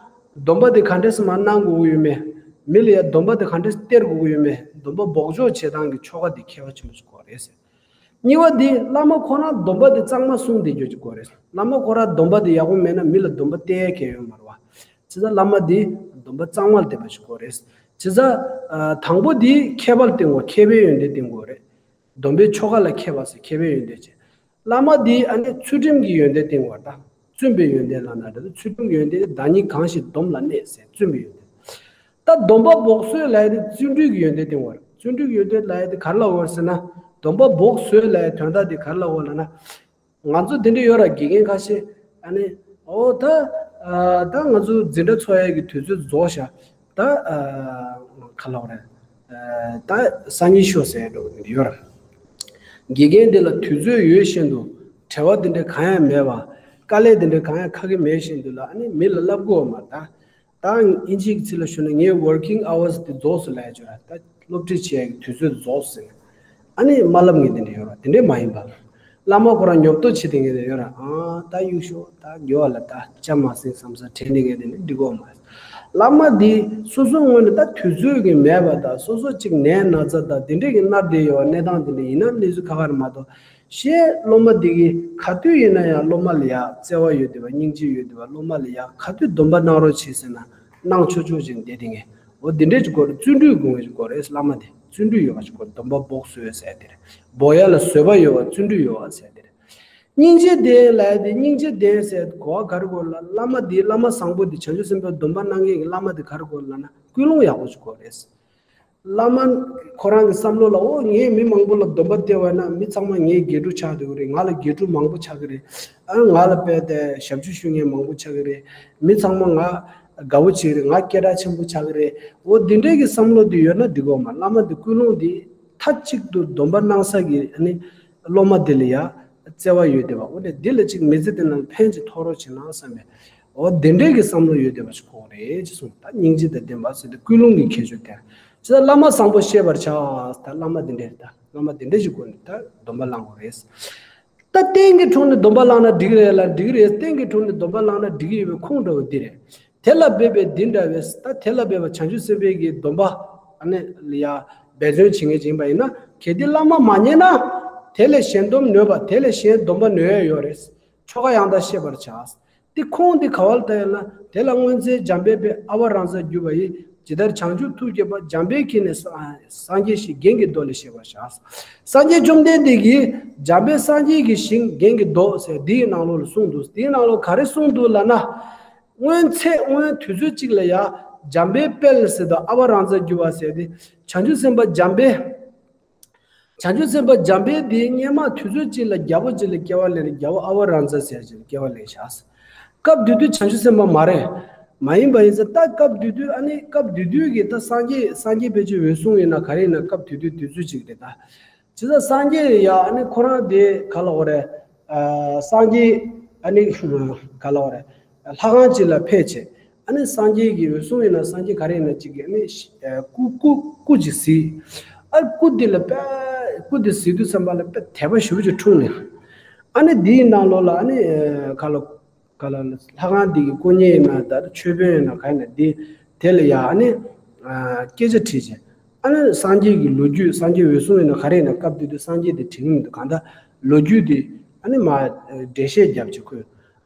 སྡོམ་པ་དེ་ག་འདྲས་སེ་མར་གནང་དགོས་ཀྱི་ཡོད་མེད། མི་ལ་ཡ་སྡོམ་པ་དེ་ག་འདྲས་སེ་སྟེར་དགོས་ཀྱི་ཡོད་མེད། སྡོམ་པ་འབོགས་ཆོག་བྱེད་སྟངས་ཀྱི་ཆོ་ག་དེ་མཁས་པ་ཆེན་པོ་ཅིག་དགོས་རེད་ཟེར། གཉིས་པ་དེ་བླ་མ་ཁོ་རང་སྡོམ་པ་དེ་གཙང་མ་སྲུང་བསྡད་རྒྱུ་ཅིག་དགོས་རེད། བླ་མ་ཁོ་རང་སྡོམ་པ་དེ་ཡག་པོ་མེད་ན་མི་ལ་སྡོམ་པ་སྟེར་ཡ་གང་ཡང་ཡོད་མ་རེད་བ། བྱས་ཙང་བླ་མ་དེ་སྡོམ་པ་གཙང་མ་ལ་བསྡད་པ་ཞིག་དགོས་རེད། བྱས་ཙང་དང་པོ་དེ་མཁས་པ་ལ་བསྟེན་དགོས། མཁས་པའི་ཡོན་ཏན་བསྟེན་དགོས་རེད། སྡོམ་པའི་ཆོ་ག་ལ་མཁས་པ་ཟེར། མཁས་པའི་ཡོན་ཏན་བྱས། བླ་མ་འདི་ཨ་ནི་ཚུལ་ཁྲིམས་ཀྱི་ཡོན་ཏན་བསྟན་པ་དང་། བཙུན་པའི་ཡོན་ཏན་ལབ་ན་འདྲ། ཚུལ་ཁྲིམས་ཀྱི་ཡོན་ཏན་དེ་བདག་ཉིད་གང་ཞིག་སྡོམ་ལ་གནས་ཟེར་བཙུན་པའི་ཡོན་ཏན། ད་སྡོམ་པ་འབོགས་སོགས་ལབ་ཡ་དེ་བརྩོན་འགྲུས་ཀྱི་ཡོན་ཏན་བསྟན་པ་རེད། བརྩོན་འགྲུས་ཀྱི་ཡོན་ཏན་ལབ་ཡ་དེ་ག་རེ་ལབ་དགོས་ཟེར་ན། སྡོམ་པ་འབོགས་སོགས་ལབ་ཡ་དོན་དག་དེ་ག་རེ་ལབ་དགོས་ལབ་ན། ང་ཚོ་དེ་འདྲ་ཡོད་ར། དགེ་རྒན་ཁ་ཤས་ཨ་ནི། ཨོ་ད། ཨ། ད་ང་ཚོ་འཛིན་གྲྭ་ཚོགས་ཡས་ཀྱི་དུས་ཚོད་རྫོགས་ཤག་ད། ཨ། ག་ལབ་རེད། ཨ། ད་སང་ཉིན་ཤོག་ཟེར་འགྲོ་གི་ཡོད་ར། དགེ་རྒན་དེ་ལ་དུས་ཚོད་ཡོད་བཞིན་དུ་བྲེལ་བ་དེ་འདྲ་གང་ཡང་མེད་པ། དཀའ་ལས་དེ་འདྲ་གང་ཡང་ཁག་གི་མེད་བཞིན་དུ་ལ་ཨ་ནི་མི་ལ་བསླབ་དགོས་མ་རེད་ད། ད་ཨིན་ཇིའི་ཚིག་ལ་ཞུ་ན་ངའི་working hours་དེ་རྫོགས་སོང་ལབ་ཡ་ཅིག་ཡོད་ར། ད་སློབ་ཁྲིད་བྱེད་ཡ་གི་དུས་ཚོད་རྫོགས་སོང་ཟེར། ཨ་ནི་མ་ལབ་མཁན་དེ་འདྲ་ཡོད་ར། དེ་འདྲ་མ་ཡིན་པ། བླ་མ་ཁོ་རང་ཉོབ་ཏོ་བྱེད་དེ་མཁན་དེ་ཡོད་ར། ཨ། ད་གཡུག་ཞོག་ད་ཉོ་བ་ལ་ད་ཅམ་མ་ཟིན་བསམ་ས་དྲན་དེ་མཁན་དེ་ནི་འགྲིག་གོ་མ་རེད། བླ་མ་འདི་སོ་སོའི་ངོས་ནས་ད་དུས་ཚོད་ཀྱི་མེད་པ་དང་སོ་སོ་གཅིག་ནད་ན་ཚ་དང་དེ་འདྲས་ཀྱི་མནར་བསྡད་ཡོད་པ་གནས་སྟངས་དེ་འདྲ་ཡིན་ན་གནས་ཚུལ་ཁག་ཁག་རེད་མ་གཏོགས། གཞན་སློབ་མ་འདི་གིས་ག་དུས་ཡིན་ན་ཡང་སློབ་མ་ལ་ཡ་བརྩེ་བ་ཡོད་བསྡད་པ། སྙིང་རྗེ་ཡོད་བསྡད་པ། སློབ་མ་ལ་ཡ་ག་དུས་སྡོམ་པ་གནང་རོགས་བྱེད་ཟེར་ན་གནང་ཆོག་ཆོག་ཅིག་བསྡད་བསྡད་མཁན། འོ་འདི་འདྲས་ཅིག་དགོས་རེད། བརྩོན་འགྲུས་དགོས་མཁན་ཅིག་དགོས་རེད། བླ་མ་དེ་བརྩོན་འགྲུས་ཡོད་པ་ཅིག་དགོས་རེད། སྡོམ་པ་འབོགས་བཟོད་ཟེར་དེ་རེད། འབོགས་ཡ་ལ་བཟོད་པ་ཡོད་པ། བརྩོན་འགྲུས་ཡོད་པ་ཟེར་དེ་རེད། སྙིང་རྗེ་ལྡན་ལབ་ཡ་དེ། སྙིང་རྗེ་ལྡན་ཟེར་གོ་བ་ག་རེ་དགོས་ལབ། བླ་མ་འདི་བླ་མ་བཟང་པོ་འདི་བྱང་ཆུབ་སེམས་དཔའི་སྡོམ་པ་གནང་མཁན་གྱི་བླ་མ་འདི་ག་རེ་དགོས་ལབ་ན་ཀུན་སློང་ཡག་པོ་ཅིག་དགོས་རེད། བླ་མ་ཁོ་རང་གི་བསམ་བློ་ལ་འོ་ངས་མི་མང་པོ་ལ་སྡོམ་པ་སྟེར་བ་ན་མི་ཚང་མ་ངའི་དགེ་ཕྲུག་ཆགས་འདུག་རེད། ང་ལ་དགེ་ཕྲུག་མང་པོ་ཆགས་ཀྱི་རེད། ཨ། ང་ལ་དཔེ་དེ་ཞབས་ཕྱི་ཞུ་མཁན་མང་པོ་ཆགས་ཀྱི་རེད། མི་ཚང་མ་ང་དགའ་བོ་བྱེད་ཀྱི་རེད། ང་སྐད་གྲགས་ཆེན་པོ་ཆགས་ཀྱི་རེད། འོ་འདི་འདྲའི་གི་བསམ་བློ་འདི་ཡོད་ན་འགྲིག་གོ་མ། བླ་མ་འདི་ཀུན་སློང་འདི་མཐའ་གཅིག་ཏུ་སྡོམ་པ་གནང་ས་གི་ཨ་ནི་སློབ་མ་འདི་ལ་ཡ་བརྩེ་བ་ཡོད་བསྡད་པ། འོ་ནས་འདི་ལ་ཅིག་མི་ཚེ་འདི་ནང་ཕན་ཅིག་ཐོགས་རོགས་བྱེད་ན་བསམ་པའི། འོ་འདི་འདྲའི་གི་བསམ་བློ་ཡོད་བསྡད་པ་ཞིག་དགོས་རེད་ཅེས་གསུངས། ད་སྙིང་རྗེ་དང་ལྡན་པ་ཟེར་ཏེ་ཀུན་སློང་གི་ཁྱད་ཆོས་དེ། ཅི་ལྟར་བླ་མ་བཟང་པོ་ཤེས་པར་བྱ། ད་བླ་མ་འདི་འདྲ་རེད་ད། སློབ་མ་དེ་འདྲ་ཞིག་སྒོ་ནས་ད་སྡོམ་པ་བླང་དགོས་རེད། ད་རྟེན་གྱི་དྲུང་ནས་སྡོམ་པ་བླངས་ན་འགྲིག་རེད་ལ་འགྲིག་རེད། རྟེན་གྱི་དྲུང་ནས་སྡོམ་པ་བླངས་ན་འགྲིག་གི་ཡོད་པའི་ཁུངས་འདྲ་བོ་འདི་རེད། དེ་ལ་འབད་པས་འདི་འདྲ་བས། ད་དེ་ལ་འབད་པ་བྱང་ཆུབ་སེམས་དཔའི་གི་སྡོམ་པ་ཨ་ནི་ལ་ཡ་འབད་བརྩོན་བྱེད་མཁན་ཅིག་ཡིན་པ་ཡིན་ན། གལ་ཏེ་བླ་མ་མ་རྙེད་ན། དེ་ལས་གཞན་སྡོམ་ནོད་པ། དེ་ལས་གཞན་སྡོམ་པ་ནོད་ཡ་ཡོད་རེད། ཆོ་ག་ཡང་དག་ཤེས་པར་བྱ། དེ་ཁུངས་དེ་ག་བ་ལ་བལྟ་ཡོད་ན། དེ་ལ་སྔོན་ཚེ་འཇམ་དཔལ་དཔལ་ཨ་བ་རང་སར་གྱུར་པ་ཡིས། ཇི་ལྟར་བྱང་ཆུབ་ཐུགས་བསྐྱེད་པ། འཇམ་དཔལ་གྱིས་ནི་སངས་རྒྱས་ཤིང་། རྒྱན་གྱི་མདོ་ལས་ཤེས་པར་བྱ། སངས་རྒྱས་བཅོམ་ལྡན་འདས་ཀྱིས་འཇམ་དཔལ་སངས་རྒྱས་ཀྱི་ཞིང་རྒྱན་གྱི་མདོ་ཟེར་འདིའི་ནང་ལོགས་ལ་གསུངས་འདུག་འདིའི་ནང་ལོགས་ག་རེ་གསུངས་འདུག་ལབ་ན། སྔོན་ཚེ་སྔོན་དུས་ཚོད་གཅིག་ལ་ཡ་འཇམ་དཔལ་དཔལ་ཟེར་དང་ཨ་བ་རང་སར་གྱུར་པ་ཟེར་ཏེ། བྱང་ཆུབ་སེམས་དཔའ་འཇམ་དཔལ། བྱང་ཆུབ་སེམས་དཔའ་འཇམ་དཔལ་འདི་སྔོན་མ་དུས་ཚོད་གཅིག་ལ་རྒྱལ་པོ་གཅིག་ལ་སྐྱེ་བ་ལེན་ནས། རྒྱལ་པོ་ཨ་བ་རང་སར་ཟེར་ཞིག་སྐྱེ་བ་ལེན་བཞག་སྐབས་དེ་དུས་བྱང་ཆུབ་སེམས་དཔའ་མ་རེད། མ་ཡིན་པ་ཡིན་ཙང་ད་སྐབས་དེ་དུས་ཨ་ནི་སྐབས་དེ་དུས་ཀྱི་ད་སངས་རྒྱས་སངས་རྒྱས་ཕལ་ཆེར་འོད་སྲུང་ཡིན་ན་ག་རེ་ཡིན་ན་སྐབས་དེ་དུས་དུས་ཚོད་གཅིག་རེད་ད། བྱས་ཙང་སངས་རྒྱས་ཡ་ཨ་ནི་ཁོ་རང་དེ་ག་ལ་འོ་རེད། ཨ་སངས་རྒྱས་ཨ་ནི་ག་ལ་འོ་རེད། ལྷ་ཁང་གཅིག་ལ་ཕེབས་བྱས། ཨ་ནི་སངས་རྒྱས་ཀྱི་འོད་སྲུང་ཡིན་ན་སངས་རྒྱས་ག་རེ་ཡིན་ན་གཅིག་གིས་ཨ་ནི་ཨ་སྐུ་སྐུ་སྐུ་གཅིག་གཟིགས། ཨ་སྐུ་འདི་ལ་དཔེ་སྐུ་འདི་གཟིགས་དུས་ཙམ་པ་ལ་དཔེ་དད་པ་ཞེ་པོ་ཅིག་འཁྲུངས་ནས། ཨ་ནི་འདིའི་ནང་ལོགས་ལ་ཨ་ནི་ཨ་ག་ལ་ག་ལ་ལྷ་ཁང་འདི་གི་སྐུ་བརྙན་ཡིན་ན་ད་མཆོད་དཔོན་ཡིན་ན་ག་ཡིན་ན་འདི་དེ་ལ་ཡ་ཨ་ནི་ཨ་སྐད་ཆ་དྲིས་བྱས། ཨ་ནི་སངས་རྒྱས་ཀྱི་ལོ་རྒྱུས་སངས་རྒྱས་འོད་སྲུང་ཡིན་ན་ག་རེ་ཡིན་ན་སྐབས་དེ་དུས་སངས་རྒྱས་དེ་དྲན་གྱི་མི་འདུག་གང་ལྟར་ལོ་རྒྱུས་དེ་ཨ་ནི་མར་འགྲེལ་བཤད་བརྒྱབ་བྱས་ཁོས།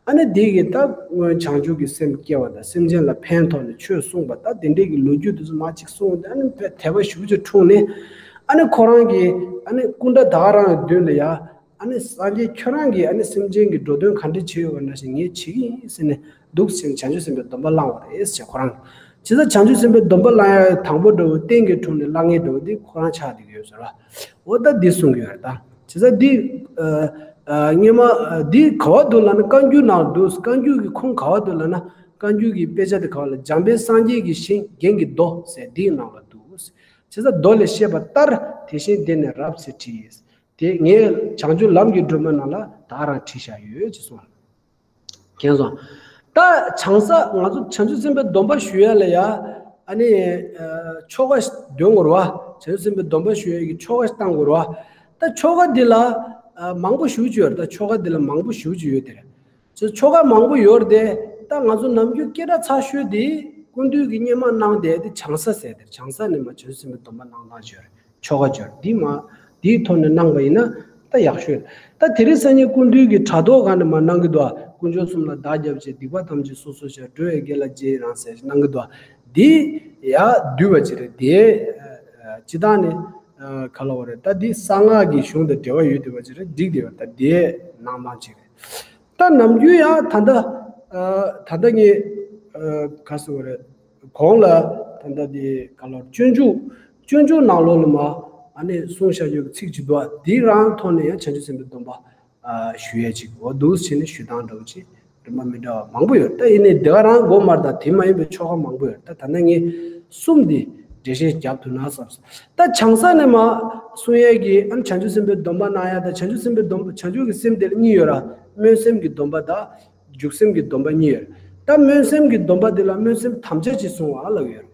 ཨ་ནི་འདི་གིས་ད་སྔོན་བྱང་ཆུབ་ཀྱི་སེམས་སྐྱེ་བ་དང་སེམས་ཅན་ལ་ཕན་ཐོགས་ནས་ཆོས་གསུངས་པ་ད་དེ་འདྲས་ཀྱི་ལོ་རྒྱུས་དེ་ཚོ་མར་གཅིག་གསུངས་ཏེ། ཨ་ནི་དཔེ་དད་པ་ཞེ་པོ་ཅིག་འཁྲུངས་ནས། ཨ་ནི་ཁོ་རང་གིས་ཨ་ནི་སྐུ་འདྲ་ད་ག་རང་གི་མདུན་ལ་ཡ། ཨ་ནི་སངས་རྒྱས་ཁྱོད་རང་གིས་ཨ་ནི་སེམས་ཅན་གྱི་འགྲོ་དོན་ག་འདྲས་བྱེད་ཡོད་པ་ནང་བཞིན་ངས་བྱེད་ཀྱི་ཡིན་ཟེར་ནས་འདུག་ཟེར་ནས་བྱང་ཆུབ་སེམས་དཔའི་སྡོམ་པ་བླངས་པ་རེད་ཟེར་ཁོ་རང་། བྱས་ཙང་བྱང་ཆུབ་སེམས་དཔའི་སྡོམ་པ་བླང་ཡ་དང་པོ་འདྲ་བོ་རྟེན་གྱི་དྲུང་ནས་བླང་མཁན་འདྲ་བོ་འདི་ཁོ་རང་ཆགས་བསྡད་ཀྱི་ཡོད་ཟེར་བ། འོ་ད་འདི་གསུང་གི་ཡོད་རེད་ད། བྱས་ཙང་འདི་ཨ་ཨ་སྔོན་མ་ཨ་འདི་ག་བ་འདུག་ལབ་ན་བཀའ་འགྱུར་ནང་འདུག་བཀའ་འགྱུར་གྱི་ཁུངས་ག་བ་འདུག་ལབ་ན། བཀའ་འགྱུར་གྱི་དཔེ་ཆ་དེ་ག་བ་ལ་འཇམ་དཔལ་སངས་རྒྱས་ཀྱི་ཞིང་རྒྱན་གྱི་མདོ་ཟེར་འདིའི་ནང་ལ་འདུག་བྱས་ཙང་མདོ་ལས་བཤད་པ་ལྟར་དེ་བཞིན་འདི་ནི་རབ་གསལ་བྲིས། དེ་ངས་བྱང་ཆུབ་ལམ་གྱི་སྒྲོན་མ་ནང་ལ་ད་རང་བྲིས་བཞག་ཡོད་ཅེས་གསུངས། མཁྱེན་སོང་། ད་བྱང་ས་ང་ཚོ་བྱང་ཆུབ་སེམས་དཔའི་སྡོམ་པ་ཞུ་ཡ་ལ་ཡ། ཨ་ནི་ཨ་ཆོ་ག་འདོན་དགོས་རེད་བ། བྱང་ཆུབ་སེམས་དཔའི་སྡོམ་པ་ཞུ་ཡ་གི་ཆོ་ག་བཏང་དགོས་རེད་བ། ད་ཆོ་ག་འདི་ལ་ཨ་མང་པོ་ཞེ་པོ་ཅིག་ཡོད་རེད། ད་ཆོ་ག་འདི་ལ་མང་པོ་ཞེ་པོ་ཅིག་ཡོད་དེ་རེད། ཅེས་ཆོ་ག་མང་པོ་ཡོད་རེད་དེ། ད་ང་ཚོ་ནམ་རྒྱུན་སྐད་གྲགས་ཚ་ཤོས་དེ་སྐུ་མདུན་གྱིས་སྔོན་མ་གནང་བསྡད་དེ་བྱང་ས་ཟེར་དེ། བྱང་ས་ནས་མར་བྱང་ཆུབ་སེམས་དཔའི་སྡོམ་པ་གནང་སྟངས་ཅིག་ཡོད་རེད། ཆོ་ག་ཅིག་ཡོད་རེད། འདི་མ་འདིའི་ཐོག་ནས་གནང་པ་ཡིན་ན་ད་ཡག་ཤོས་རེད། ད་དེ་རིང་སང་ཉིན་སྐུ་མདུན་གྱིས་དྲ་ཐོག་སྒང་ནས་མར་གནང་གི་འདུག་དཀོན་མཆོག་གསུམ་ལ་བདག་སྐྱབས་མཆི། སྡིག་པ་ཐམས་ཅད་སོ་སོར་བཤགས། འགྲོ་བའི་དགེ་ལ་རྗེས་ཡི་རང་ཟེར་གནང་གི་འདུག་འདི་ཡ་བསྡུས་པ་ཅིག་རེད་དེ། སྤྱིར་བཏང་ནས་ག་ལབ་དགོས་རེད། ད་འདི་གསང་སྔགས་ཀྱི་གཞུང་དང་འབྲེལ་བ་ཡོད་བསྡད་པ་ཅིག་རེད། འགྲིག་བསྡད་པ་ད་འདི་གནང་སྟངས་ཅིག་རེད། ད་ནམ་རྒྱུན་ཡང་ད་ལྟ་ཨ་ད་ལྟ་ངས་ཨ་ག་ཟེར་དགོས་རེད། གོང་ལ་ད་ལྟ་དེ་ག་ལ་སྤྱོད་འཇུག་སྤྱོད་འཇུག་ནང་ལོགས་ལ་མ་ཨ་ནི་གསུངས་བཞག་ཡོད་ཀྱི་ཚིག་ཅིག་འདུག་དེའི་རང་ཐོག་ནས་ཡང་བྱང་ཆུབ་སེམས་དཔའི་སྡོམ་པ་ཨ་ཞུ་ཡས་ཅིག་འོ་འདུག་བྱས་ནས་ཞུ་སྟངས་འདྲ་བོ་ཅིག་རིམ་པ་མི་འདྲ་བ་མང་པོ་ཡོད། ད་ཡིན་ནའི་དེ་ག་རང་དགོས་མ་རེད། ད་དེ་མ་ཡིན་པའི་ཆོ་ག་མང་པོ་ཡོད། ད་ད་ནང་ངས་གསུམ་འདི་འགྲེལ་བཤད་རྒྱབ་ཐུབ་ན་བསམ། ད་བྱང་ས་ནས་མ་གསུང་ཡས་ཀྱི་ཨ་ནི་བྱང་ཆུབ་སེམས་དཔའི་སྡོམ་པ་གནང་ཡ་དང་། བྱང་ཆུབ་སེམས་དཔའི་སྡོམ་པ་བྱང་ཆུབ་ཀྱི་སེམས་དེ་ལ་གཉིས་ཡོད་ར། སྨོན་སེམས་ཀྱི་སྡོམ་པ་དང་འཇུག་སེམས་ཀྱི་སྡོམ་པ་གཉིས་ཡོད། ད་སྨོན་སེམས་ཀྱི་སྡོམ་པ་དེ་ལ་སྨོན་སེམས་དམ་བཅའ་ཅིག་གསུང་བ་ལབ་ཡོད།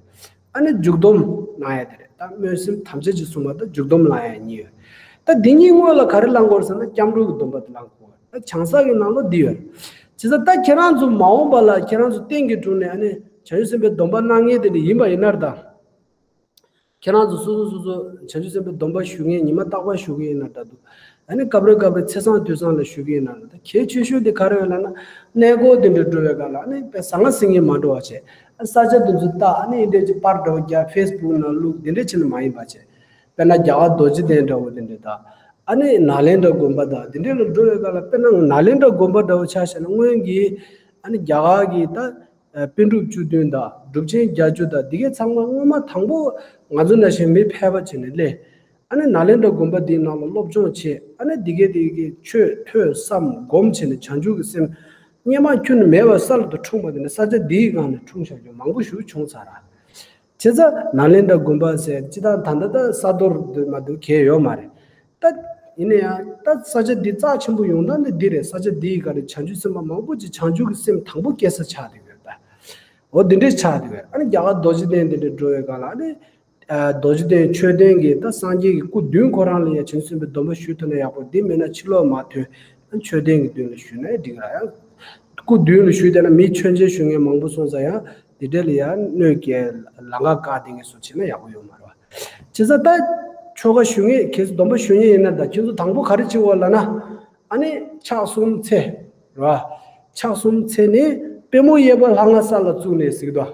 ཨ་ནི་འཇུག་སྡོམ་གནང་ཡ་དེ་རེད། ད་སྨོན་སེམས་དམ་བཅའ་ཅིག་གསུང་བ་དང་འཇུག་སྡོམ་གནང་ཡ་གཉིས་ཡོད། ད་འདི་གཉིས་སྔོན་ལ་ག་རེ་བླང་དགོས་ཟེར་ན་སྐྱབས་འགྲོ་གི་སྡོམ་པ་དེ་བླང་དགོས། ད་བྱང་ས་གི་ནང་ལོགས་འདི་ཡོད། བྱས་ཙང་ད་ཁྱེད་རང་ཚོ་མ་འོངས་པ་ལ་ཁྱེད་རང་ཚོ་རྟེན་གྱི་དྲུང་ནས་ཨ་ནི་བྱང་ཆུབ་སེམས་དཔའི་སྡོམ་པ་གནང་མཁན་དེ་འདྲ་ཡིན་པ་ཡིན་ན་ར། ད་ཁྱེད་རང་ཚོ་སོ་སོ་སོ་སོ་བྱང་ཆུབ་སེམས་དཔའི་སྡོམ་པ་ཞུ་མཁན་ཉི་མ་རྟག་པར་ཞུ་གི་ཡིན་ན་འདྲ་འདུག་ཨ་ནི་སྐབས་རེ་སྐབས་རེ་ཚེས་བཟང་དུས་བཟང་ལ་ཞུ་གི་ཡིན་ན་འདྲ། ད་གལ་ཆེ་ཤོས་དེ་ག་རེ་ཡོད་ལབ་ན། གནས་སྐོར་དེ་འདྲ་འགྲོ་བའི་སྒང་ལ་ཨ་ནི་དཔེ་ཟང་ངེ་ཟིང་ངེ་མ་འགྲོ་བ་བྱས། ཨ་ས་ཆ་དེ་ཚོ་ལྟ། ཨ་ནི་འདི་འདྲ་ཅིག་པར་འདྲ་བོ་རྒྱག་ཕེ་སི་བུག་ནང་བླུག་དེ་འདྲ་བྱས་ནས་མ་ཡིན་པ་བྱས། དཔེར་ན་རྒྱ་གར་རྡོ་རྗེ་གདན་འདྲ་བོ་དེ་འདྲ་དང་། ཨ་ནི་ནཱ་ལེནྡྲ་དགོན་པ་དང་དེ་འདྲ་ལ་འགྲོ་བའི་སྒང་ལ། དཔེར་ན་ནཱ་ལེནྡྲ་དགོན་པ་འདྲ་བོ་ཆ་བཞག་ན་སྔོན་གྱི་ཨ་ནི་རྒྱ་གར་གྱི་ད་པཎ་གྲུབ་བཅུ་བདུན་དང་གྲུབ་ཆེན་བརྒྱད་ཅུ་དང་འདི་གའི་ཚང་མ་སྔོན་མ་དང་པོ་ང་ཚོ་ནང་བཞིན་མི་ཕལ་པ་བྱས་ནས་སླེབས། ཨ་ནི་ནཱ་ལེནྡྲ་དགོན་པ་འདིའི་ནང་ལ་སློབ་སྦྱོང་བྱས། ཨ་ནི་འདི་གའི་འདི་གའི་ཆོས་ཐོས་བསམ་སྒོམ་བྱས་ནས་བྱང་ཆུབ་ཀྱི་སེམས་སྔོན་མ་ཁྱོན་ནས་མེད་པ་གསར་དུ་འཁྲུངས་པ་དེ་ནི་ས་ཆ་འདིའི་སྒང་ནས་འཁྲུངས་བཞག་རྒྱུ་མང་པོ་ཞིག་བྱུང་ཚར་ར། བྱས་ཙང་ནཱ་ལེནྡྲ་དགོན་པ་ཟེར་སྤྱིར་བཏང་ད་ལྟ་ད་ས་རྡོར་འདི་མ་གཏོགས་གང་ཡང་ཡོད་མ་རེད། ད་ཡིན་ན་ཡང་ད་ས་ཆ་འདི་རྩ་ཆེན་པོ་ཡོང་སྟངས་ནི་འདི་རེད། ས་ཆ་འདིའི་སྒང་ནས་བྱང་ཆུབ་སེམས་དཔའ་མང་པོ་ཅིག་བྱང་ཆུབ་ཀྱི་སེམས་དང་པོ་སྐྱེ་ས་ཆགས་བསྡད་ཡོད་ད། འོ་འདི་འདྲས་ཆགས་བསྡད་ཡོད། ཨ་ནི་རྒྱ་གར་རྡོ་རྗེ་གདན་འདི་འདྲས་འགྲོ་བའི་སྒང་ལ་ཨ་ནི་ རྡོ་རྗེ་གདན་མཆོད་རྟེན་གྱི་ད་སངས་རྒྱས་ཀྱི་སྐུ་མདུན་ཁོ་རང་ལ་ཡང་བྱང་ཆུབ་སེམས་དཔའི་སྡོམ་པ་ཞུ་ཐུབ་ན་ཡག་པོ། འདི་མེད་ན་ཕྱི་ལོགས་མ་ཐོན། མཆོད་རྟེན་གྱི་མདུན་ལ་ཞུས་ན་འགྲིག་ར། ཡང་སྐུ་མདུན་ལ་ཞུས་བསྡད་ན་མི་མཆོད་མཇལ་ཞུ་མཁན་མང་པོ་སོང་ཙང་ཡང་འདི་འདྲ་ལ་ཡང་གནོད་སྐྱེལ་ལམ་ཁ་བཀག་བསྡད་མཁན་སོགས་བྱས་ན་ཡག་པོ་ཡོད་མ་རེད་བ། བྱས་ཙང་ད་ཆོ་ག་ཞུ་མཁན་གལ་སྲིད་སྡོམ་པ་ཞུ་མཁན་ཡིན་ན་ད་ཁྱེད་ཚོ་དང་པོ་ག་རེ་བྱེད་དགོས་ལབ་ན། ཨ་ནི་ཕྱག་གསུམ་འཚལ། རེད་བ། ཕྱག་གསུམ་འཚལ་ནས་པུས་མོ་གཡས་པ་ལྷ་ང་ས་ལ་བཙུགས་ནས་ཟེར་གི་འདུག་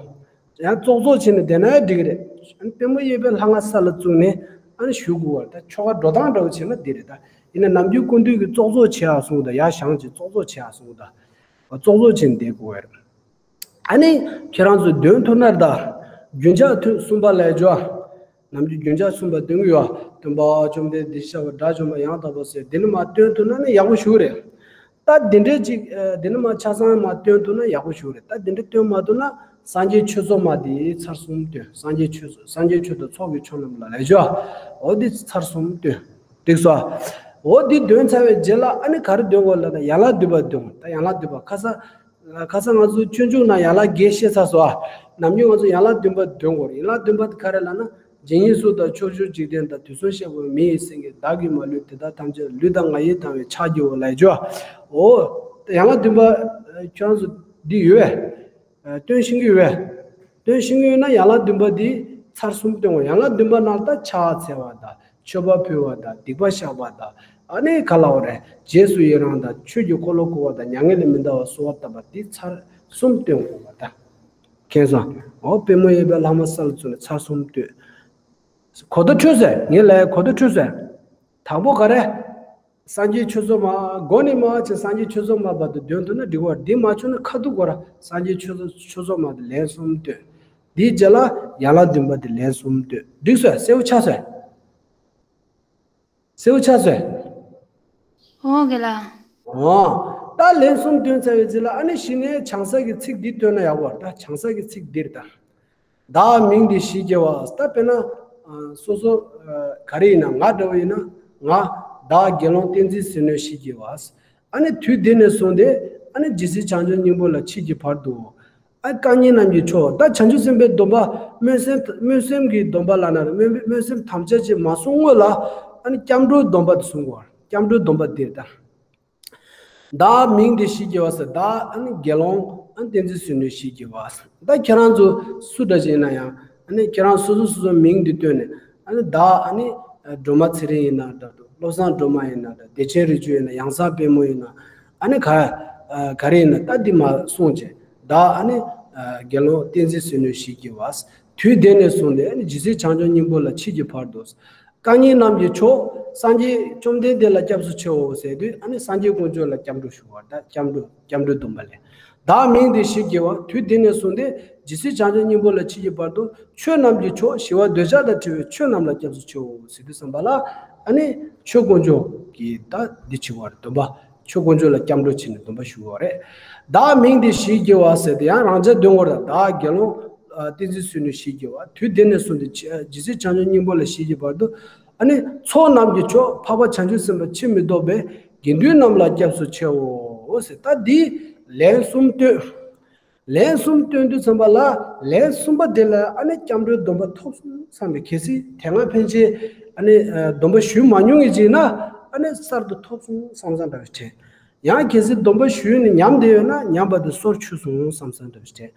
ཡང་ཙོག་ཙོག་བྱས་ནས་བསྡད་ན་འགྲིག་གི་རེད། ཨ་ནི་པུས་མོ་གཡས་པའི་ལྷ་ང་ས་ལ་བཙུགས་ནས་ཨ་ནི་ཞུ་དགོས་པ་རེད། ད་ཆོ་ག་འགྲོ་སྟངས་འདྲ་བོ་བྱས་ན་འདི་རེད། ད་ཡིན་ན་ནམ་རྒྱུན་སྐུ་མདུན་གྱིས་ཙོག་ཙོག་བྱེད་ཨ་གསུངས། ད་ཡར་བཞེངས་བྱས་ཙོག་ཙོག་བྱེད་ཨ་གསུངས། ད་ཙོག་ཙོག་བྱས་ནས་བསྡད་དགོས་པ་རེད། ཨ་ནི་ཁྱེད་རང་ཚོས་འདོན་ཐུབ་ན་ད་རྒྱུན་ཆགས་ཐུན་གསུམ་པ་ལ་འཇོག་ནམ་རྒྱུན་རྒྱུན་ཆགས་གསུམ་པ་འདོན་གྱི་ཡོད། སྟོན་པ་བཅོམ་ལྡན་འདས་ཤར་བ། དགྲ་བཅོམ་པ་ཡང་དག་པར་གསལ། འདི་ནི་མར་འདོན་ཐུབ་ན་ནི་ཡག་པོ་ཞུ་གི་རེད། ད་འདི་འདྲའི་ཅིག་ཨ། འདི་ནི་མར་ཆ་ཚང་མར་འདོན་ཐུབ་ན་ཡག་པོ་ཞུ་གི་རེད། ད་འདི་འདྲ་འདོན་མ་ཐུབ་ན་སངས་རྒྱས་ཆོས་ཚོགས་མ་དེ་ཚར་གསུམ་འདོན། སངས་རྒྱས་ཆོས་ཚོགས། སངས་རྒྱས་ཆོས་དང་ཚོགས་ཀྱི་མཆོག་རྣམས་ལ་ལས་བྱ། འོ་འདི་ཚར་གསུམ་འདོན། འགྲིག་སོང་། འོ་འདི་འདོན་ཚར་བའི་རྗེས་ལ་ཨ་ནི་ག་རེ་འདོན་དགོས་ལབ་ན་ཡན་ལག་བདུན་པ་འདོན། ད་ཡན་ལག་བདུན་པ་ཁ་སང་། ཁ་སང་ང་ཚོ་སྤྱོད་འཇུག་ནང་ཡན་ལག་བརྒྱད་བཤད་ཚར་སོང་ཨ། ནམ་རྒྱུན་ང་ཚོ་ཡན་ལག་བདུན་པ་འདོན་དགོས་རེད། ཡན་ལག་བདུན་པ་དེ་ག་རེ་ལབ་ན། ཇི་སྙེད་སུ་དག་ཕྱོགས་བཅུའི་འཇིག་རྟེན་དང་། དུས་གསུམ་གཤེགས་པ་མི་ཡི་སེང་གེ། བདག་གིས་མ་ལུས་དེ་དག་ཐམས་ཅད་ལུས་དང་ངག་ཡིད་དང་བས་ཕྱག་བགྱིའོ་ལབ་ཡ་ཅོ། འོ། ཡན་ལག་བདུན་པ་ཁྱོད་རང་ཚོ་འདི་ཡོད་པས། སྟོན་ཤེས་ཀྱི་ཡོད་པས། སྟོན་ཤེས་ཀྱི་ཡོད་ན་ཡན་ལག་བདུན་པ་འདི་ཚར་གསུམ་སྟོན་དགོས། ཡན་ལག་བདུན་པ་ནང་ལ་ད་ཕྱག་འཚལ་བ་དང་། མཆོད་པ་ཕུལ་བ་དང་། སྡིག་པ་བཤགས་པ་དང་། ཨ་ནི་ག་ལབ་དགོས་རེད། རྗེས་སུ་ཡི་རང་དང་། ཆོས་ཀྱི་འཁོར་ལོ་བསྐོར་བ་དང་། མྱ་ངན་ལས་མི་འདའ་བར་གསོལ་བ་བཏབ་པ་འདི་ཚར་གསུམ་སྟོན་དགོས་པ་དང་། མཁྱེན་སོང་། འོ་པུས་མོ་གཡས་པའི་ལྷ་ང་ས་ལ་བཙུགས་ནས་ཚར་གསུམ་སྟོན། གོ་བརྡ་འཕྲོད་སོང་། ངས་ལབ་ཡ་གོ་བརྡ་འཕྲོད་སོང་། དང་པོ་ག་རེ། སངས་རྒྱས་ཆོས་ཚོགས་མ་མགོ་ནས་མར་བྱས་སངས་རྒྱས་ཆོས་ཚོགས་མ་བར་དུ་འདོན་ཐུབ་ན་འགྲིག་པ་རེད། འདི་མ་བྱུང་ན་ཁ་ཐུག་གོ་ར་སངས་རྒྱས་ཆོས་ཚོགས་ཆོས་ཚོགས་མ་དེ་ལན་གསུམ་སྟོན། འདིའི་རྗེས་ལ་ཡན་ལག་བདུན་པ་དེ་ལན་གསུམ་སྟོན། འགྲིག་སོང་། གསལ་པོ་ཆགས་སོང་། གསལ་པོ་ཆགས་སོང་། འོ་དགེ་ལགས། འོ། ད་ལན་གསུམ་འདོན་ཚར་བའི་རྗེས་ལ་ཨ་ནི་གཞི་ནས་བྱང་ས་གི་ཚིག་འདི་བཏོན་ན་ཡག་པོ་རེད། ད་བྱང་ས་གི་ཚིག་འདི་རེད་ད། བདག་མིང་འདི་ཞེས་བགྱི་བ། ད་དཔེར་ན། ཨ། སོ་སོ། ཨ། ག་རེ་ཡིན་ན་ང་འདྲ་བོ་ཡིན་ན་ང་བདག་དགེ་སློང་བསྟན་འཛིན་ཟིལ་གནོན་ཞེས་བགྱི་བ། ཨ་ནི་དུས་འདི་ནས་བཟུང་སྟེ་ཨ་ནི་ཇི་སྲིད་བྱང་ཆུབ་སྙིང་པོ་ལ་མཆིས་ཀྱི་བར་དུ། ཨ། རྐང་གཉིས་རྣམས་ཀྱི་མཆོག་ད་བྱང་ཆུབ་སེམས་དཔའི་སྡོམ་པ་སྨོན་སེམས་སྨོན་སེམས་ཀྱི་སྡོམ་པ་ལབ་ན་རེད། སྨོན་སྨོན་སེམས་དམ་བཅའ་ཅིག་མ་བསྲུང་སྔོན་ལ་ཨ་ནི་སྐྱབས་འགྲོའི་སྡོམ་པ་དེ་བསྲུང་དགོས། སྐྱབས་འགྲོའི་སྡོམ་པ་འདིར་ད། བདག་མིང་འདི་ཞེས་བགྱི་བ་ཟེར། བདག་ཨ་ནི་དགེ་སློང་ཨ་ནི་བསྟན་འཛིན་ཟིལ་གནོན་ཞེས་བགྱི་བ། ད་ཁྱེད་རང་ཚོ་སུ་འདྲ་ཞིག་ཡིན་ན་ཡང་ཨ་ནི་ཁྱེད་རང་སོ་སོ་སོ་སོའི་མིང་འདི་བཏོན་ནས་ཨ་ནི་བདག་ཨ་ནི་སྒྲོལ་མ་ཚེ་རིང་ཡིན་ན་འདྲ་འདུག་བློ་བཟང་སྒྲོལ་མ་ཡིན་ན་འདྲ། བདེ་ཆེན་རིག་འཛིན་ཡིན་ན། ཡང་གསང་པད་མོ་ཡིན་ན། ཨ་ནི་ག་ག་རེ་ཡིན་ན་ད་འདི་མར་གསུངས་བྱས། བདག་ཨ་ནི་དགེ་སློང་བསྟན་འཛིན་ཟིལ་གནོན་ཞེས་བགྱི་བ། དུས་འདི་ནས་བཟུང་སྟེ་ཨ་ནི་ཇི་སྲིད་བྱང་ཆུབ་སྙིང་པོ་ལ་མཆིས་ཀྱི་བར་དུ། རྐང་གཉིས་རྣམས་ཀྱི་མཆོག་སངས་རྒྱས་བཅོམ་ལྡན་འདས་ལ་སྐྱབས་སུ་མཆིའོ་ཟེར་དུས་ཨ་ནི་སངས་རྒྱས་དཀོན་མཆོག་ལ་སྐྱབས་འགྲོ་ཞུ་བ། ད་སྐྱབས་འགྲོ་སྐྱབས་འགྲོའི་སྡོམ་པ་ལས། བདག་མིང་འདི་ཞེས་བགྱི་བ། དུས་འདི་ནས་བཟུང་སྟེ་ཇི་སྲིད་བྱང་ཆུབ་སྙིང་པོ་ལ་མཆིས་ཀྱི་བར་དུ་ཆོས་རྣམས་ཀྱི་མཆོག་ཞི་བ་འདོད་ཆགས་དང་བྲལ་བའི་ཆོས་རྣམས་ལ་སྐྱབས་སུ་མཆིའོ་ཟེར་དུས་ཙམ་པ་ལ་ཨ་ནི་ཆོས་དཀོན་མཆོག་གི་ད་འདི་བྱེད་པ་རེད། སྡོམ་པ། ཆོས་དཀོན་མཆོག་ལ་སྐྱབས་འགྲོ་བྱས་ནས་སྡོམ་པ་ཞུ་བ་རེད། བདག་མིང་འདི་ཞེས་བགྱི་བ་ཟེར་དེ་ཡང་རང་འཇགས་འདོན་དགོས་རེད། བདག་དགེ་སློང་བསྟན་འཛིན་ཟིལ་གནོན་ཞེས་བགྱི་བ། དུས་འདི་ནས་བཟུང་སྟེ་ཇི་སྲིད་བྱང་ཆུབ་སྙིང་པོ་ལ་མཆིས་ཀྱི་བར་དུ། ཨ་ནི་ཚོགས་རྣམས་ཀྱི་མཆོག་འཕགས་པ་བྱང་ཆུབ་སེམས་དཔའ་ཕྱིར་མི་ལྡོག་པའི་དགེ་འདུན་རྣམས་ལ་སྐྱབས་སུ་མཆིའོ་ཟེར། ད་འདི་ལན་གསུམ་བཏོན། ལན་གསུམ་བཏོན་དུས་ཙམ་པ་ལ་ལན་གསུམ་པ་དེ་ལ་ཨ་ནི་སྐྱབས་འགྲོའི་སྡོམ་པ་ཐོབ་སོང་བསམ་པའི། གལ་སྲིད་དེ་སྔ་ཕན་ཆད་ཨ་ནི་སྡོམ་པ་ཞུས་མ་མྱོང་མཁན་ཅིག་ཡིན་ན་ཨ་ནི་གསར་དུ་ཐོབ་སོང་བསམ་བསམ་འདྲ་བ་ཞིག་དྲན། ཡང་གལ་སྲིད་སྡོམ་པ་ཞུས་ནས་ཉམས་བསྡད་ཡོད་ན་ཉམས་པ་དེ་སོར་ཆུད་སོང་བསམ་བསམ་འདྲ་བ་ཞིག་དྲན།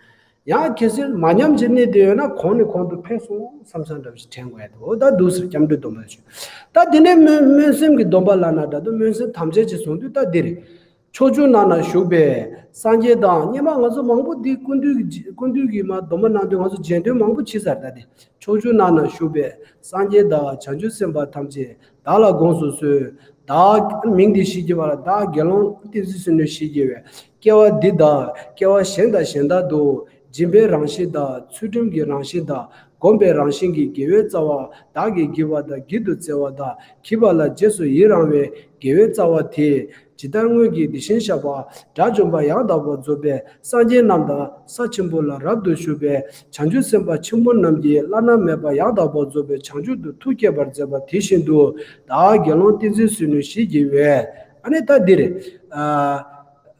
ཡང་གལ་སྲིད་མ་ཉམས་ཀྱི་གནས་བསྡད་ཡོད་ན་གོང་ནས་གོང་དུ་འཕེལ་སོང་བསམ་བསམ་འདྲ་བ་ཞིག་དྲན་དགོས་ཡ་དེ། འོ་ད་འདུག་ཟེར། སྐྱབས་འགྲོའི་སྡོམ་པ་ཞུ། ད་དེ་ནས་སྨོན་སྨོན་སེམས་ཀྱི་སྡོམ་པ་ལབ་ན་འདྲ་འདུག་སྨོན་སེམས་དམ་བཅའ་ཅིག་བཟུང་དུས་ད་འདི་རེད། ཕྱོགས་བཅུ་རྣམས་ན་བཞུགས་པའི་སངས་རྒྱས་དང་། སྔོན་མ་ང་ཚོ་མང་པོ་འདི་སྐུ་མདུན་གྱི་སྐུ་མདུན་གྱི་མ་སྡོམ་པ་གནང་དུས་ང་ཚོ་རྗེས་ཟློས་མང་པོ་བྱས་ཚར། ད་དེ་ཕྱོགས་བཅུ་རྣམས་ན་བཞུགས་པའི་སངས་རྒྱས་དང་། བྱང་ཆུབ་སེམས་དཔའ་ཐམས་ཅད་བདག་ལ་དགོངས་སུ་གསོལ། བདག་མིང་འདི་ཞེས་བགྱི་བ་ལ། བདག་དགེ་སློང་བསྟན་འཛིན་ཟིལ་གནོན་ཞེས་བགྱི་བའི། སྐྱེ་བ་འདི་དང་སྐྱེ་བ་གཞན་དང་གཞན་དག་ཏུ། སྦྱིན་པའི་རང་བཞིན་དང་། ཚུལ་ཁྲིམས་ཀྱི་རང་བཞིན་དང་། སྒོམ་པའི་རང་བཞིན་གྱི་དགེ་བའི་རྩ་བ་བདག་གིས་བགྱིས་པ་དང་། བགྱིད་དུ་སྩལ་བ་དང་། བགྱིས་པ་ལ་རྗེས་སུ་ཡི་རང་བའི་དགེ་བའི་རྩ་བ་དེས། ཇི་ལྟར་སྔོན་གྱི་དེ་བཞིན་གཤེགས་པ་དགྲ་བཅོམ་པ་ཡང་དག་པར་རྫོགས་པའི་སངས་རྒྱས་རྣམས་དང་། ས་ཆེན་པོ་ལ་རབ་ཏུ་བཞུགས་པའི་བྱང་ཆུབ་སེམས་དཔའ་ཆེན་པོ་རྣམས་ཀྱིས་བླ་ན་མེད་པ་ཡང་དག་པར་རྫོགས་པའི་བྱང་ཆུབ་ཏུ་ཐུགས་བསྐྱེད་པར་མཛད་པ་དེ་བཞིན་དུ། བདག་དགེ་སློང་བསྟན་འཛིན་ཟིལ་གནོན་ཞེས་བགྱི་བས། ཨ་ནི་ད་འདིར། ཨ།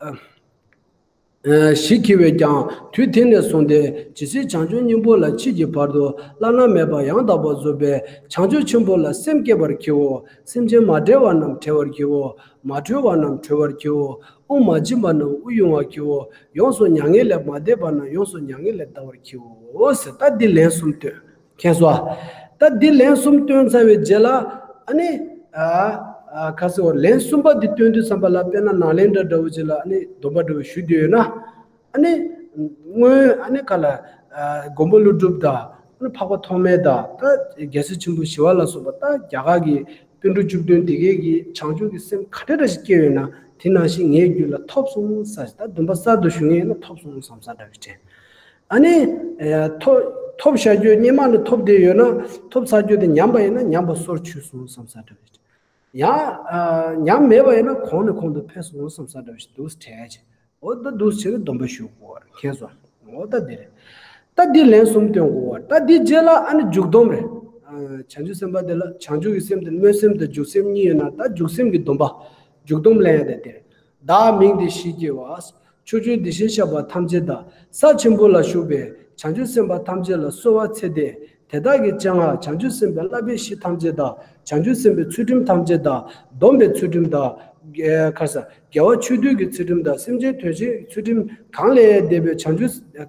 ཨ། ཞིག་གིས་བས་ཀྱང་དུས་དེ་ནས་བཟུང་སྟེ་ཇི་སྲིད་བྱང་ཆུབ་སྙིང་པོ་ལ་མཆིས་ཀྱི་བར་དུ་བླ་ན་མེད་པ་ཡང་དག་པར་རྫོགས་པའི་བྱང་ཆུབ་ཆེན་པོ་ལ་སེམས་བསྐྱེད་པར་བགྱིའོ། སེམས་ཅན་མ་བྲལ་བ་རྣམས་བྲལ་བར་བགྱིའོ། མ་གྲོལ་བ་རྣམས་གྲོལ་བར་བགྱིའོ། དབུགས་མ་འབྱིན་པ་རྣམས་དབུགས་དབྱུང་བར་བགྱིའོ། ཡོངས་སུ་མྱ་ངན་ལས་མ་འདས་པ་རྣམས་ཡོངས་སུ་མྱ་ངན་ལས་འདའ་བར་བགྱིའོ་ཟེར། ད་འདི་ལན་གསུམ་བཏོན། མཁྱེན་སོང་ཨ། ད་འདི་ལན་གསུམ་བཏོན་ཚར་བའི་རྗེས་ལ་ཨ་ནི། ཨ་ཨ་ཁ་སོ་ལན་གསུམ་པ་འདི་བཏོན་དུས་ཙམ་པ་ལ་དཔེར་ན་ནཱ་ལེནྡྲ་འདྲ་བོ་ཅིག་ལ་ཨ་ནི་སྡོམ་པ་འདྲ་བོ་ཞུ་འདོད་ཡོད་ན། ཨ་ནི། སྔོན་ཨ་ནི་ག་ལ། ཨ་མགོན་པོ་ཀླུ་སྒྲུབ་དང་ཨ་ནི་འཕགས་པ་ཐོགས་མེད་དང་ད་རྒྱལ་སྲས་ཆེན་པོ་ཞི་བ་ལ་སོགས་པ་ད་རྒྱ་གར་གྱི་པཎ་གྲུབ་བཅུ་བདུན་དེ་གའི་གི་བྱང་ཆུབ་ཀྱི་སེམས་ག་འདྲ་འདྲ་ཞིག་སྐྱེས་ཡོད་ན་དེ་ནང་བཞིན་ངའི་རྒྱུད་ལ་ཐོབ་སོང་ས་ཞིག་ད་སྡོམ་པ་གསར་དུ་ཞུ་མཁན་ཡིན་ན་ཐོབ་སོང་བསམ་ས་འདྲ་བའི་དྲན། ཨ་ནི། ཐོབ་ཐོབ་བཞག་རྒྱུ་སྔོན་མ་ནས་ཐོབ་བསྡད་ཡོད་ན་ཐོབ་ཚར་རྒྱུ་དེ་ཉམས་པ་ཡིན་ན་ཉམས་པ་སོར་ཆུད་སོང་བསམ་ས་འདྲ་བའི་དྲན། ཡང་། ཉམས་མེད་པ་ཡིན་ན་གོང་ནས་གོང་དུ་འཕེལ་སོང་བསམ་ས་འདྲ་བའི་དྲན་འདུག་སེ་དྲན་ཡ་ཅིག་འོ་ད་འདུག་སེ་བྱས་ནས་སྡོམ་པ་ཞུ་དགོས་པ་རེད་མཁྱེན་སོང་། འོ་ད་འདི་རེད། ད་འདི་ལན་གསུམ་སྟོན་དགོས་པ་རེད། ད་འདི་རྗེས་ལ་ཨ་ནི་འཇུག་སྡོམ་རེད། བྱང་ཆུབ་སེམས་དཔའ་དེ་ལ་བྱང་ཆུབ་ཀྱི་སེམས་དེ་སྨོན་སེམས་དང་འཇུག་སེམས་གཉིས་ཡོད་ན་ད་འཇུག་སེམས་ཀྱི་སྡོམ་པ། འཇུག་སྡོམ་ལེན་ཡ་དེ་དེ་རེད། བདག་མིང་འདི་ཞེས་བགྱི་བ། ཕྱོགས་བཅུའི་དེ་བཞིན་གཤེགས་པ་ཐམས་ཅད་དང་། ས་ཆེན་པོ་ལ་བཞུགས་པའི་བྱང་ཆུབ་སེམས་དཔའ་ཐམས་ཅད་ལ་གསོལ་བ་འཚལ་ཏེ། དེ་དག་གི་སྤྱན་སྔར་བྱང་ཆུབ་སེམས་དཔའི་བསླབ་པའི་གཞི་ཐམས་ཅད་དང་། བྱང་ཆུབ་སེམས་དཔའི་ཚུལ་ཁྲིམས་ཐམས་ཅད་དང་། སྡོམ་པའི་ཚུལ་ཁྲིམས་དང་། ཁ་ས། དགེ་བ་ཆོས་སྡུད་ཀྱི་ཚུལ་ཁྲིམས་དང་། སེམས་ཅན་དོན་བྱེད་ཀྱི་ཚུལ་ཁྲིམས་གང་ལས་འདས་པའི་བྱང་ཆུབ་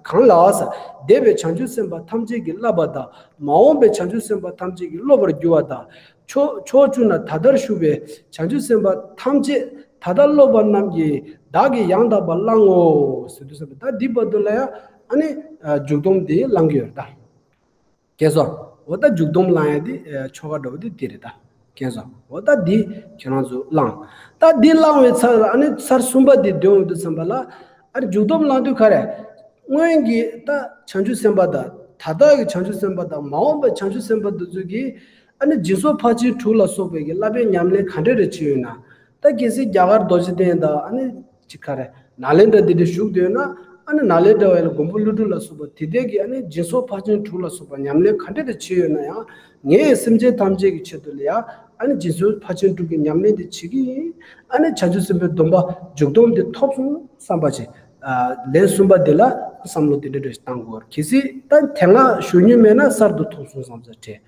གང་ལ་ས། འདས་པའི་བྱང་ཆུབ་སེམས་དཔའ་ཐམས་ཅད་ཀྱིས་བསླབ་པ་དང་། མ་འོངས་པའི་བྱང་ཆུབ་སེམས་དཔའ་ཐམས་ཅད་ཀྱིས་སློབ་པར་འགྱུར་བ་དང་། ཕྱོགས་ཕྱོགས་བཅུ་ན་ད་ལྟར་བཞུགས་པའི་བྱང་ཆུབ་སེམས་དཔའ་ཐམས་ཅད་ད་ལྟ་སློབ་པ་རྣམས་ཀྱིས་བདག་གིས་ཡང་དག་པར་བླང་ངོ་། ཟེར་དུས་ཙམ་པ་ད་འདི་བར་དུ་ལ་ཡང་ཨ་ནི་འཇུག་སྡོམ་དེ་བླང་གི་ཡོད་ད། མཁྱེན་སོང་། འོ་ད་འཇུག་སྡོམ་བླང་ཡ་དེ་ཆོ་ག་འདྲ་བོ་དེ་དེ་རེད་ད། མཁྱེན་སོང་། འོ་ད་འདི་ཁྱེད་རང་ཚོ་བླང་། ད་འདི་བླང་བའི་ཚར་ཨ་ནི་ཚར་གསུམ་པ་དེ་འདོན་འོང་དུས་ཙམ་པ་ལ་ཨ་ནི་འཇུག་སྡོམ་བླང་དུས་ག་རེ། སྔོན་གྱི་ད་བྱང་ཆུབ་སེམས་དཔའ་དང་ད་ལྟ་གི་བྱང་ཆུབ་སེམས་དཔའ་དང་མ་འོངས་པའི་བྱང་ཆུབ་སེམས་དཔའ་དེ་ཚོ་གིས་ཨ་ནི་སྦྱིན་སོགས་ཕར་ཕྱིན་དྲུག་ལ་སོགས་པའི་གི་བསླབ་པའི་ཉམས་ལེན་ག་འདྲ་རེ་བྱས་ཡོད་ན། ད་གལ་སྲིད་རྒྱ་གར་རྡོ་རྗེ་གདན་དང་ཨ་ནི་ཅི་ག་རེ་ནཱ་ལེནྡྲ་འདི་འདྲ་བཞུགས་བསྡད་ཡོད་ན་ཨ་ནི་ནཱ་ལེནྡྲ་བ་ལ་མགོན་པོ་ཀླུ་སྒྲུབ་ལ་སོགས་པ་དེ་དག་གིས་ཨ་ནི་སྦྱིན་སོགས་ཕར་ཕྱིན་དྲུག་ལ་སོགས་པ་ཉམས་ལེན་ག་འདྲ་རེ་བྱས་ཡོད་ན་ཡང་ངས་སེམས་ཅན་ཐམས་ཅད་ཀྱི་ཆེད་དུ་ལ་ཡང་ཨ་ནི་སྦྱིན་སོགས་ཕར་ཕྱིན་དྲུག་གི་ཉམས་ལེན་དེ་བྱེད་ཀྱི་ཡིན། ཨ་ནི་བྱང་ཆུབ་སེམས་དཔའི་སྡོམ་པ་འཇུག་སྡོམ་དེ་ཐོབ་སོང་བསམ་པ་བྱེད། ལན་གསུམ་པ་དེ་ལ་བསམ་བློ་དེ་འདྲ་འདྲ་ཞིག་བཏང་དགོས། གལ་སྲིད་ད་དེ་སྔ་ཞུ་མྱོང་མེད་ན་གསར་དུ་ཐོབ་སོང་བསམ་ས་དྲན།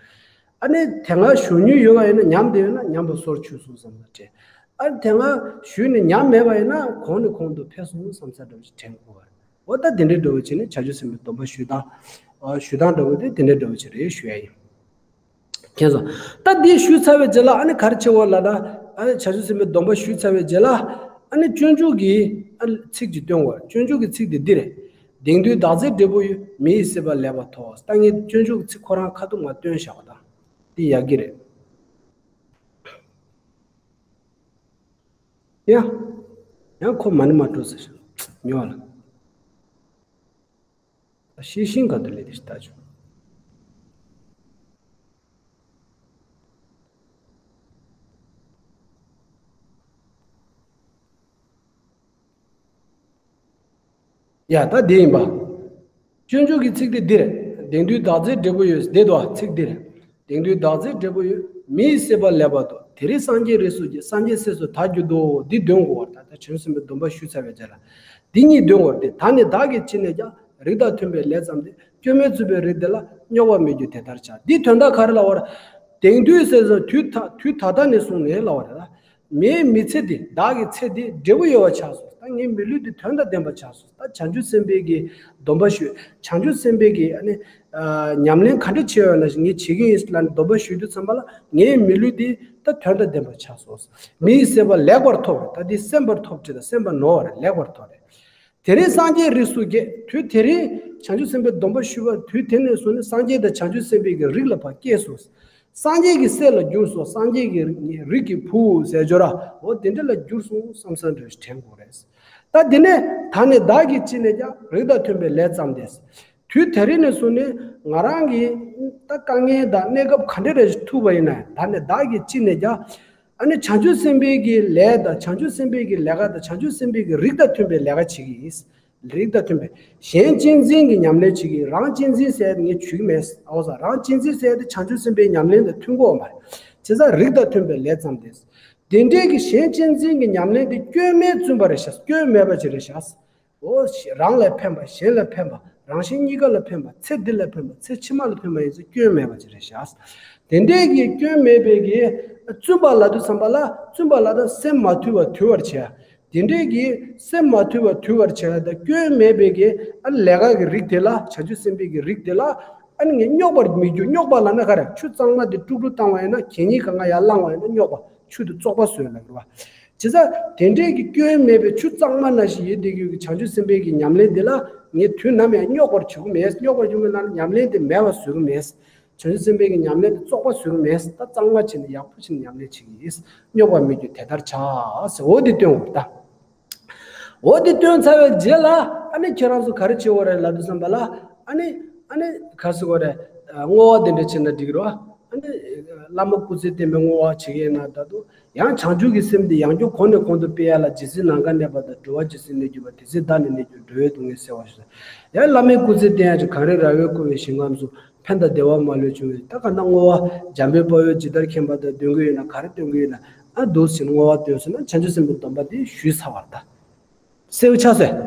ཨ་ནི་དེ་སྔ་ཞུ་མྱོང་ཡོད་པ་ཡིན་ན་ཉམས་བསྡད་ཡོད་ན་ཉམས་པ་སོར་ཆུད་སོང་བསམ་ས་དྲན། ཨ་ནི་དེ་སྔ་ཞུས་ནས་ཉམས་མེད་པ་ཡིན་ན་གོང་ནས་གོང་དུ་འཕེལ་སོང་བསམ་ས་འདྲ་བོ་ཞིག་དྲན་དགོས་པ་རེད། འོ་ད་དེ་འདྲའི་འདྲ་བོ་བྱས་ནས་བྱང་ཆུབ་སེམས་དཔའི་སྡོམ་པ་ཞུ་སྟངས། ཨ་ཞུ་སྟངས་འདྲ་བོ་དེ་དེ་འདྲའི་འདྲ་བོ་ཞིག་རེད་ཞུ་ཡ་ཡིན། མཁྱེན་སོང་། ད་འདི་ཞུས་ཚར་བའི་རྗེས་ལ་ཨ་ནི་ག་རེ་བྱེད་དགོས་ལབ་ན། ཨ་ནི་བྱང་ཆུབ་སེམས་དཔའི་སྡོམ་པ་ཞུས་ཚར་བའི་རྗེས་ལ། ཨ་ནི་སྤྱོད་འཇུག་གི་ཨ་ནི་ཚིག་ཅིག་སྟོན་དགོས། སྤྱོད་འཇུག་གི་ཚིག་དེ་འདི་རེད། དེང་དུས་བདག་བརྩེ་འབྲས་བུ་ཡོད། མི་ཡི་སྲིད་པ་ལེགས་པར་ཐོབ། ད་ངས་སྤྱོད་འཇུག་གི་ཚིག་ཁོ་རང་ཁ་ཐུག་མ་སྟོན་བཞག་པ་དང་། འདི་ཡག་གི་རེད། ཡ། ཡང་ཁོ་མ་ཎི་མ་འགྲོ་ཟེར། ཉོ་བ་ལ། ཤེས་བཞིན་ག་དུས་ལས་དེ་ལྟ་བྱུང་། ཡ་ད་འདི་ཡིན་པ། སྤྱོད་འཇུག་གི་ཚིག་དེ་འདི་རེད། དེང་དུས་བདག་བརྩེ་འབྲས་བུ་ཡོད། འདི་དོ་ཚིག་འདི་རེད། དེང་དུས་བདག་བརྩེ་འབྲས་བུ་ཡོད། མི་ཡི་སྲིད་པ་ལེགས་པར་ཐོབ། དེ་རིང་སངས་རྒྱས་རིགས་སུ་སྐྱེས། སངས་རྒྱས་སྲས་སུ་དར་འགྱུར་ཏོ། འདི་འདོན་དགོས་པར་ད་ལྟ་བྱང་སེམས་པའི་སྡོམ་པ་ཞུས་ཚར་བའི་རྗེས་ལ། འདི་གཉིས་འདོན་དགོས་ཏེ། ད་ནི་བདག་གིས་ཅི་ནས་ཀྱང་། རིགས་དང་མཐུན་པའི་ལས་བརྩམས་ཏེ། སྐྱོན་མེད་བཙུན་པའི་རིགས་དེ་ལ། རྙོག་པ་མེད་རྒྱུ་དེ་ལྟར་བྱ། འདི་དོན་དག་ག་རེ་ལབ་པ་རེད། དེང་དུས་ཟེར་ཙང་དུས་ད་དུས་ད་ལྟ་ནས་བཟུང་ནས་ལབ་པ་རེད་ད། ངའི་མི་ཚེ་འདི་བདག་གི་ཚེ་འདི་འབྲས་བུ་ཡོད་པ་ཆགས་སོང་། ད་ངའི་མི་ལུས་འདི་དོན་དང་ལྡན་པ་ཆགས་སོང་། ད་བྱང་ཆུབ་སེམས་དཔའི་གི་སྡོམ་པ་ཞུས། བྱང་ཆུབ་སེམས་དཔའི་གི་ཨ་ནི་ཉམས་ལེན་ག་འདྲ་བྱས་ཡོད་ན་ཞིག་ངས་བྱེད་ཀྱི་ཡིན་ལབ་ནས་སྡོམ་པ་ཞུས་དུས་ཙམ་པ་ལ་ངའི་མི་ལུས་འདི་ད་དོན་དང་ལྡན་པ་ཆགས་སོང་། མི་ཡི་སྲིད་པ་ལེགས་པར་ཐོབ། ད་འདི་སེམས་པར་ཐོབ་བྲིས་དང་སེམས་པ་ནོར་བ་རེད། ལེགས་པར་ཐོབ་རེད། དེ་རིང་སངས་རྒྱས་རིགས་སུ་སྐྱེས། དུས་དེ་རིང་བྱང་ཆུབ་སེམས་དཔའི་སྡོམ་པ་ཞུས་པ་དུས་དེ་ནས་བཟུང་ནས་སངས་རྒྱས་དང་བྱང་ཆུབ་སེམས་དཔའི་གི་རིགས་ལ་ཕར་སྐྱེས་སོང་། སངས་རྒྱས་ཀྱི་སྲས་ལ་གྱུར་སོང་། སངས་རྒྱས་ཀྱི་རིགས་ཀྱི་བུ་ཟེར་སྦྱོར་ར་འོ་དེ་འདྲ་ལ་གྱུར་སོང་བསམ་བསམ་འདྲ་དྲན་དགོས་རེད། ད་དེ་ནས་ད་ནི་བདག་གིས་ཅི་ནས་ཀྱང་། རིགས་དང་མཐུན་པའི་ལས་བརྩམས་ཏེ། དུས་དེ་རིང་ནས་བཟུང་ནས་ང་རང་གི་ད་དཀའ་ངལ་དང་གནས་སྐབས་ག་འདྲ་རེ་ཐུག་པ་ཡིན་ན་ད་ནི་བདག་གིས་ཅི་ནས་ཀྱང་། ཨ་ནི་བྱང་ཆུབ་སེམས་དཔའི་གི་ལས་དང་བྱང་ཆུབ་སེམས་དཔའི་གི་ལས་ཀ་དང་བྱང་ཆུབ་སེམས་དཔའི་གི་རིགས་དང་མཐུན་པའི་ལས་ཀ་བྱེད་ཀྱི་ཡིན། རིགས་དང་མཐུན་པའི་གཞན་གཅེས་འཛིན་གྱི་ཉམས་ལེན་བྱེད་ཀྱི་ཡིན། རང་གཅེས་འཛིན་ཟེར་ངས་ཇུས་མེད། ཨོ་ཟ་རང་གཅེས་འཛིན་ཟེར་དེ་བྱང་ཆུབ་སེམས་དཔའི་ཉམས་ལེན་དང་མཐུན་གོ་མ་རེད། བྱས་ཙང་རིགས་དང་མཐུན་པའི་ལས་བརྩམས་ཏེ། དེ་འདྲའི་གི་གཞན་གཅེས་འཛིན་གྱི་ཉམས་ལེན་དེ་སྐྱོན་མེད་བཙུན་པ་རེད་ཤག་སྐྱོན་མེད་པ་ཅིག་རེད་ཤག་འོ། རང་ལ་ཕན་པ། གཞན་ལ་ཕན་པ། རང་གཞན་གཉིས་ཀ་ལ་ཕན་པ། ཚེ་འདི་ལ་ཕན་པ། ཚེ་ཕྱི་མ་ལ་ཕན་པ་ཡིན་ཚེ་སྐྱོན་མེད་པ་ཅིག་རེད་ཤག་དེ་འདྲས་ཀྱི་སྐྱོན་མེད་པའི་གི་བཙུན་པ་ལབ་དུས་ཙམ་པ་ལ། བཙུན་པ་ལ་ད་སེམས་མ་དུལ་བ་དུལ་བར་བྱེད། དེ་འདྲས་ཀྱི་སེམས་མ་དུལ་བ་དུལ་བར་བྱེད་ཡ་ད་སྐྱོན་མེད་པའི་གི་ཨ་ལས་ཀ་གི་རིགས་དེ་ལ། བྱང་ཆུབ་སེམས་དཔའི་གི་རིགས་དེ་ལ། ཨ་ནི་ངས་རྙོག་པར་མི་འགྱུར། རྙོག་པ་ལབ་ན་ག་རེ། ཆུ་གཙང་མ་དེ་དཀྲུག་དཀྲུག་བཏང་བ་ཡིན་ན། གད་སྙིགས་གང་ག་ཡར་བླངས་པ་ཡིན་ན་རྙོག་པ། ཆུ་དེ་བཙོག་པ་བཟོས་ལབ་རེད་བ། བྱས་ཙང་དེ་འདྲས་ཀྱི་སྐྱོན་མེད་པའི་ཆུ་གཙང་མ་ནང་བཞིན་ཡོད་བསྡད་རྒྱུ་གི་བྱང་ཆུབ་སེམས་དཔའི་གི་ཉམས་ལེན་འདི་ལ་ངས་དུས་ནམ་ཡང་རྙོག་པར་བྱེད་ཀྱི་མེད། རྙོག་པར་བྱེད་ཀྱི་མེད་ན་ཉམས་ལེན་དེ་མེད་པ་བཟོ་གི་མེད། བྱང་ཆུབ་སེམས་དཔའི་གི་ཉམས་ལེན་དེ་བཙོག་པ་བཟོ་གི་མེད། ད་གཙང་མ་བྱས་ནས་ཡག་པོ་བྱས་ནས་ཉམས་ལེན་བྱེད་ཀྱི་ཡིན། རྙོག་པ་མི་འགྱུར་དེ་ལྟར་བྱ་ཟེར། འོ་དེ་སྟོན་དགོས་རེད་ད། འོ་དེ་སྟོན་ཚར་བའི་རྗེས་ལ། ཨ་ནི་ཁྱེད་རང་ཚོ་ག་རེ་བྱེད་དགོས་རེད་ལབ་དུས་ཙམ་པ་ལ། ཨ་ནི་ཨ་ནི་ག་རེ་ཟེར་དགོས་རེད། བསྔོ་བ་དེ་འདྲ་བྱས་ན་འགྲིག་གི་རེད་བ། ཨ་ནི་བླ་མ་སྐུ་ཚེ་བརྟན་པའི་བསྔོ་བ་བྱེད་ཀྱི་ཡིན་ན། ད་དུང་ཡང་བྱང་ཆུབ་ཀྱི་སེམས་དེ་ཡང་བསྐྱར་གོང་ནས་གོང་དུ་སྤེལ་ཡ་ལ། ཇི་སྲིད་ནམ་མཁའ་གནས་པ་དང་། འགྲོ་བ་ཇི་སྲིད་གནས་གྱུར་པ། དེ་སྲིད་བདག་ནི་གནས་གྱུར། འགྲོ་བའི་སྡུག་བསྔལ་སེལ་བར་ཤོག་ཟེར། ཡང་བླ་མའི་སྐུ་ཚེ་བརྟན་ཡ་ཅིག་གངས་རི་ར་བས་བསྐོར་བའི་ཞིང་ཁམས་སུ། ཕན་དང་བདེ་བ་མ་ལུས་འབྱུང་བའི། ད་ག་ན་བསྔོ་བ་འཇམ་དཔལ་དཔའ་བོས་ཇི་ལྟར་མཁྱེན་པ་དང་འདོན་གྱི་ཡོད་ན། ག་རེ་འདོན་གྱི་ཡོད་ན། ཨ་འདུག་སེ་བསྔོ་བ་འདོན་སོང་ན་བྱང་ཆུབ་སེམས་དཔའི་སྡོམ་པ་དེ་ཞུས་ཚར་བ་རེད་ད། གསལ་པོ་ཆགས་སོང་།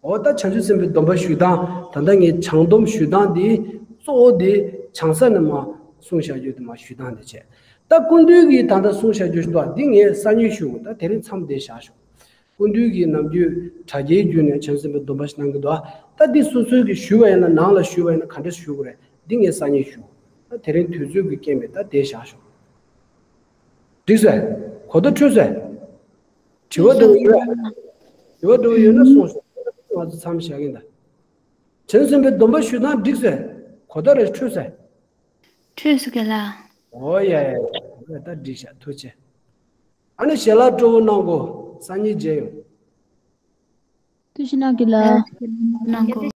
འོ་ད་བྱང་ཆུབ་སེམས་དཔའི་སྡོམ་པ་ཞུ་སྟངས། ད་ལྟ་ངས་བྱང་སྡོམ་ཞུ་སྟངས་དེ་གཙོ་བོ་དེ་བྱང་ས་ནས་མར་གསུངས་བཞག་རྒྱུ་དེ་མར་ཞུ་སྟངས་དེ་བྱས། ད་སྐུ་མདུན་གྱིས་ད་ལྟ་གསུངས་བཞག་རྒྱུ་ཞིག་འདུག་འདི་ངས་སང་ཉིན་ཞུ་དགོས། ད་དེ་རིང་མཚམས་བསྡད་བཞག་ཞོག་སྐུ་མདུན་གྱིས་ནམ་རྒྱུན་དྲ་རྒྱའི་བརྒྱུད་ནས་བྱང་ཆུབ་སེམས་དཔའི་སྡོམ་པ་ཞིག་གནང་གི་འདུག་ད་འདི་སོ་སོའི་གིས་ཞུས་པ་ཡིན་ན། ནང་ལ་ཞུས་པ་ཡིན་ན་ག་འདྲ་ཞུ་དགོས་རེད། འདི་ངས་སང་ཉིན་ཞུ། ད་དེ་རིང་དུས་ཚོད་ཀྱི་རྐྱེན་པས་ད་བསྡད་བཞག་ཞོག་འགྲིག་སོང་། གོ་བརྡ་འཕྲོད་སོང་། དྲི་བ་འདྲ་བོ་ཡོད། དྲི་བ་འདྲ་བོ་ཡོད་ན་གསུངས་ཤོག་ང་ཚོ་མཚམས་བཞག་གིན་གདའ། བྱང་སེམས་དཔའི་སྡོམ་པ་ཞུ་སྟངས་འགྲིག་སོང་། གོ་བརྡ་རེ་འཕྲོད་སོང་། འཕྲོད་སོང་རྒན་ལགས། འོ་ཡ་ཡ་ཡ། ད་འགྲིག་ཤག་ཐུགས་རྗེ་ཆེ། ཨ་ནི་ཞལ་ལག་སྤྲོ་བོ་གནང་གོ་སང་ཉིན་མཇལ་ཡོང་། ཐུགས་རྗེ་གནང་རྒན་ལགས། གནང་གོ